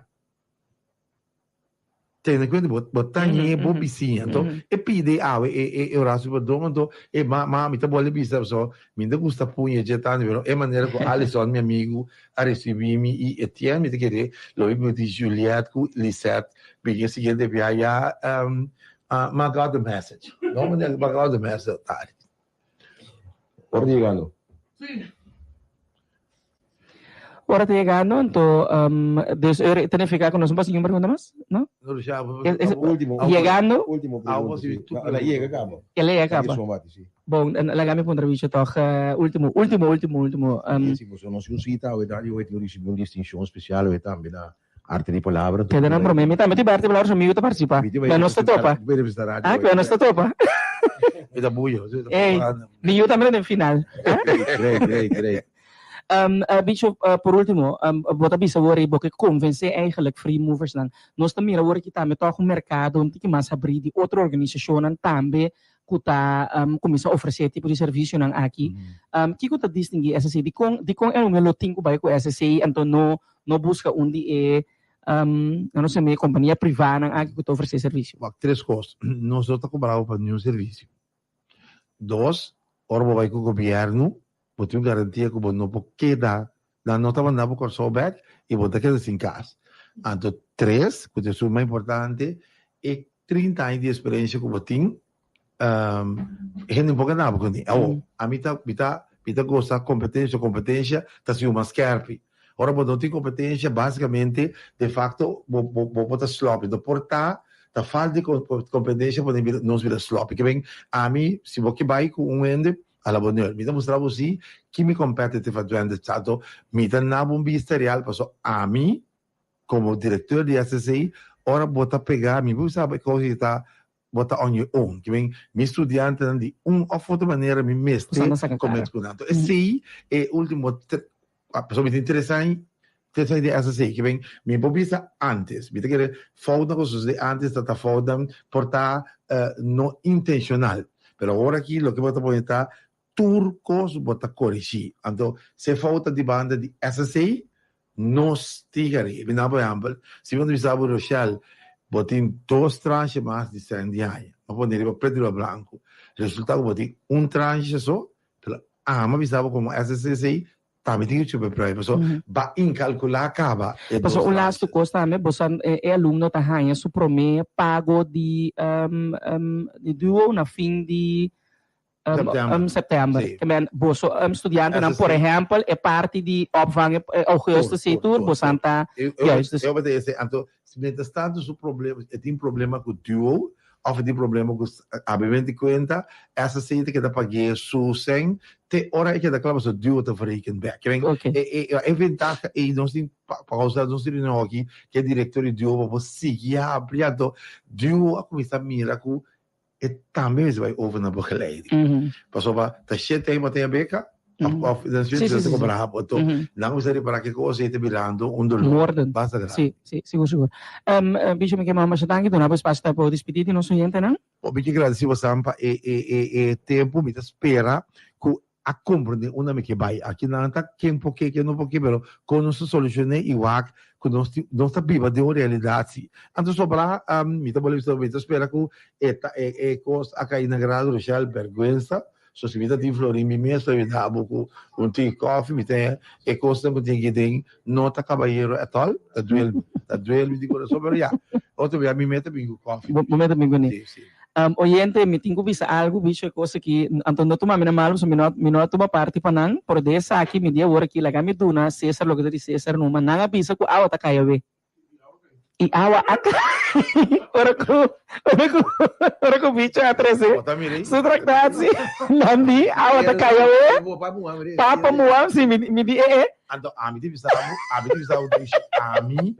Tene kuenta bo bo ta hañ'é bo bisiña. Anto e pidi awe e e e Horacio perdon anto e ma ma mi ta bolbe bisa pasobra mi no ta gusta puña dje tantu pero e manera ku Alison mi amigu a risibi mi i Etienne mi ta kere lo mi pidi Juliette ku Lisette bini e siguiente biaha ya ma got the message. No, meneer, ik mag de mensen daar. Ora ta yegando. Sí. Ora ta yegando, anto, um, dus eur ta nifica cu nos no por haci ningun pregunta mas, no? No, dus ja, Es, es, Ultimo. Yegando. Ultimo Ah, pregunta. vos sí. tu No, la yega caba. El a yega Dank je caba. zo, Mati, sí. Bon, en laga mi puntra bicho toch, eh, ultimo, ultimo, ultimo, ultimo. Um, Sí, pues, nos un cita, we daar, we recibi un distinción especial, we tambe na Arte di Palabra. Keda nan prome. Mi tambe tin Arte di Palabra, su amigo ta participa. Pero nos ta topa. Ah, pero nos ta topa. Mi ta buyo. Ey, mi yu tambe ta den final. Great, great, great. Um, uh, bicho, uh, por último, um, bo ta bisa wor bo ke convence eigenlijk free movers nan. Nos ta mira wor ki tambe toch un mercado un tiki mas abrí di otro organisacionnan tambe ku ta um, kuminsá ofresé tipo di servisionan aki. Um, kiko ta distinguí SSC? Dikon, dikon e un lo tin ku bai ku SSC anto no no buska un di e um, no sé, me kompania privánan aki ku ta ofresé servisio? Wak, tres kos. Nos no ta kobrá bo pa niun servisio. Dos, ora bo bai ku gobièrnu, bo tin un garantia ku bo no por keda, nan no ta manda bo Kòrsou bèk i bo ta keda sin kas. Anto tres, ku ta esun mas importante, e 30 aña di eksperensia ku bo tin, hende no por gana bo kuné. Awor, ami ta, mi ta, mi ta gosa kompetensia, kompetensia ta siñu mas skèrpi. Ora bo no tin kompetensia, basikamente, de fakto, bo, bo, bo por ta sloppy. No por ta, ta falta di kompetensia pone bira, nos bira sloppy. Ke men, ami, si bo ke bai ku un hende, a la bonheur. Mi ta mustra bo si ki mi competitive advantage ta. Anto, mi ta nabo un bista real paso ami, komo direktor di SSC, ora bo ta pega, mi por bisa bo e kos ei ta bo ta on your own. Ki men, mi studiantenan di un of otro manera mi mester Usando saca come cara. cu nan. Anto esey e ultimo tre, pasobra mi tin tres aña, tres aña di SSC. Ki men, mi por bisa antes, mi ta kere foutnan cu sucede antes ta ta foutnan por ta no intencional. Pero awor aki loke bo ta pone ta tur cos bo ta corigi. Anto si e fout ta di banda di SSC, nos tin cari. Mi na por ehempel, si bo ta bisa bo Rochelle, bo tin dos tranche mas di cen di aña. Bo pone riba preto riba blanco. Resulta cu bo tin un tranche so, pero ama bisa bo como SSC tambe tin cu chupa e prueba. Paso ba incalcula caba e dos Paso un laatste tranche. cos tambe, bo sa e alumno ta haña su prome pago di di duo na fin di September. Um, september. Sí. Ke men boso um, studiantenan, SSC. por ehempel, e parti di opvang e augustus Tur, y tur, tur, tur, bosan tur. ta Eu, eu, juist. Dus eu vou dizer, anto, mientras tanto su problema, e tin problema cu duo, of e tin problema cu abrimento di cuenta, SSC ta keda pagué su sen, te ora e keda kla, pasobra duo ta verrekend bek. Ke men, Ok. e, e, e ventaha ei nos tin, pa, pa causa nos tin reunion aki, ke e director di duo pa por sigui habri, anto duo a cuminsa mira cu e tambe mester bai over na begeleiding. Pasobra ta shete aña bo tin e beka, of dan Sí, shete sí, ta sí, sí. kobra bo. Anto nan mester repara ke kos ei ta birando un dolor Moorden. basta grandi. Sí, sí, sigur, sigur. Um, Bisho, mi ke manda masha danki, duna bo espacio ta por dispidi di nos oyentenan. Bo, mi ke gradisi bosan pa e e e e tempo, mi ta spera ku a comprende unda mi ke bai. Aki nan ta ken por ke, ken no por ke, pero kon nos ta solucion'é i wak ku nos tin, nos ta biba den un realidat si. Anto sobra, mi ta bolbe bisa, mi ta spera ku e ta e e kos a kai na grado, Rochelle, bèrgwensa. So si mi ta tin florin mi mes lo yuda bo ku un tiki kòfi, mi ta e kosnan ku tin aki den no ta kabayero at all, ta duel mi, ta duel mi di kurason, pero ya, otro bia mi mes ta bin ku kòfi. Bo mes ta bin kuné. Si, si. Oyente, mi tin ku bisa algu, bicho e kos aki, anto no tuma mi na malu, pasobra mi no mi no a tuma parti pa nan, pero den esaki mi di awor aki laga mi duna Cesar loke ta di Cesar numa, nan a bisa ku awa ta kai awe. I awa a kai ora ku ora ku ora ku bicho a trese su traktatie, nan di awa ta kai awe, papa muha, si mi mi di e e. Anto ami ta bisa bo, ami ta bisa bo bicho, ami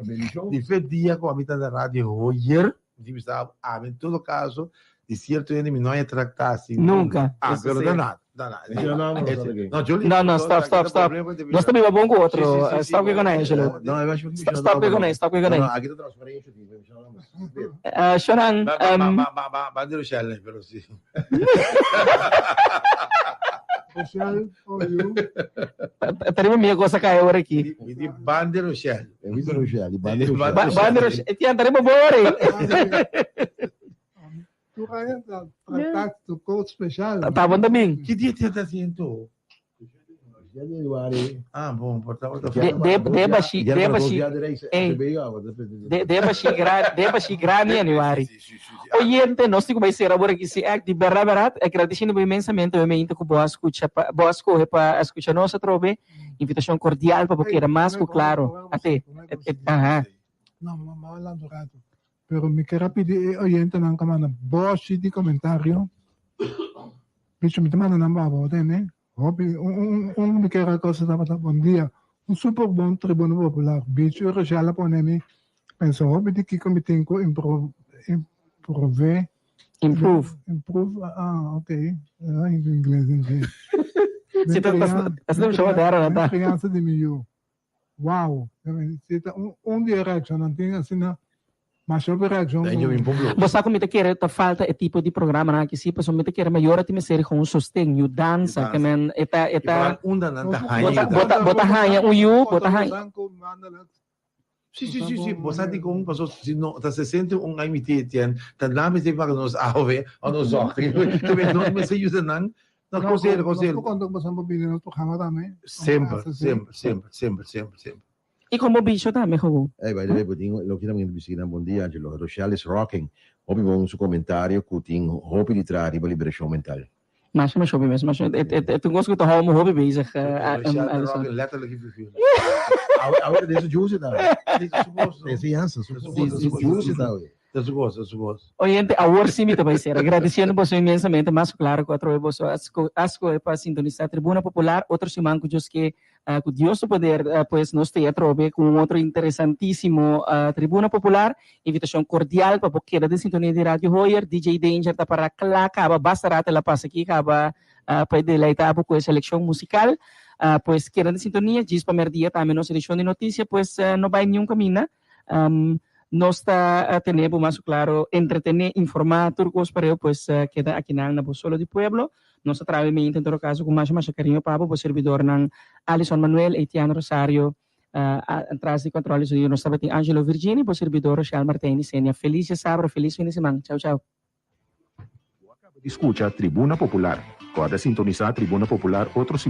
di fe dia ku ami ta na radio hoyer, Mi tin bisa bo, ami en todo caso, di cierto hende mi no a tracta asi nunca. Ah, Eso pero sí. da nada, da nada. No, no, no, no, No, Julie, No, no, stop, stop, stop. Nos ta biba bon cu otro. Sí, sí, sí, sí, Stop cu no, Angelo. No, no, no, Stop, stop cu Angelo, stop cu No, no, Angelo. aki ta transparencia. Shonan, Ba, ba, ba, ba, ba, ba, di Rochelle, pero sí. Rochelle, how are you? Tariba mi cosa cae ora aqui. Mi di Bande Rochelle. Mi di Rochelle, Bande Rochelle. Bande Rochelle. Tian tariba bore. Tu raya ta tratar tu coach special. Tá bom também. Ki dia tian ta haciendo? Ah, bon, por ta De de bashi de bashi ey de de bashi gra de bashi grandi januari. Oyente, nos tin ku bai sera awor aki si ek di berdad berdad agradeciendo bo inmensamente obviamente ku bo a skucha pa bo a skohe pa a skucha nos atrobe. Invitashon kordial pa bo keda mas ku klaro. Ate aha. No, mi a lanta un rato. Pero mi ker a pidi e oyentenan ku a manda boshi di komentario. Bicho mi ta manda nan pa bo, tende? Hopi, un un mi ker a cosa tabata bon dia. Un super bon Tribuna Popular. Bicho y Rochelle a pone mi pensa hopi di kiko mi tin ku improve improve. Improve. Improve, ah, ok. Ingles, ingles. Si ta ta ta. Criansa di mi yu. Wow! Si ta un di e reaccionnan tin asina masha hopi reaccion ku. Bo sa ku mi ta kere ta falta e tipo di programanan aki si pasobra mi ta kere mayor a tin mester di un sosten, yudansa, ke men e ta e ta Unda nan ta haña yudansa? Bo ta haña un yu, bo ta haña. Si si si si, bo sa dikon? Pasobra si no ta 61 aña mi tin Etienne, ta nan mester paga nos awe òf nos zògter. Te nos mester yuda nan. No, konsehero, konsehero. Nos por konta ku boso por bini nos programa tambe. Semper, semper, semper, semper, semper, semper. I komo bicho tambe gewoon. Ey, by the way, bo tin loke ta manda bisina bon dia, Angelo. Rochelle is rocking. Hopi bon su comentario cu tin hopi di traha riba liberacion mental. Masha masha hopi mes, masha. E e e ta un cos cu ta hou mi hopi bezig, Rochelle ta rocking letterlijk en figuurlijk. Awe awe ta den su juice ta. Enseñansa, su su juice ta awe. Ta su cos, ta su cos. Oyente, awor sí mi ta bai ser agradeciendo boso inmensamente, mas claro cu atrobe boso a a scohe pa sintonisa Tribuna Popular. Otro siman cu Dios ke, cu Dios su poder, pues nos t'ey atrobe cu un otro interesantisimo Tribuna Popular. Invitacion cordial pa bo keda den sintonia di Radio Hoyer. DJ Danger ta para cla caba, basta rato el a pasa aki caba pa e deleita bo cu e seleccion musical. Pues keda den sintonia, djis pa merdia tambe nos edicion di noticia, pues no bai niun caminda. Nos ta tene bo mas claro, entretene, informa, tur cos pareu, pues keda akinan na bo Solo di Pueblo. Nos ta traha mente en todo caso cu masha masha cariño pa bo, bo servidornan Alison Manuel, Etienne Rosario, tras di control di sonido nos tabatin Angelo Virgini, bo servidor Rochelle Martijn y Senia. Feliz diasabra, feliz fin di siman. Chao chao. Bo a caba di scucha Tribuna Popular. Corda sintonisa Tribuna Popular otro siman.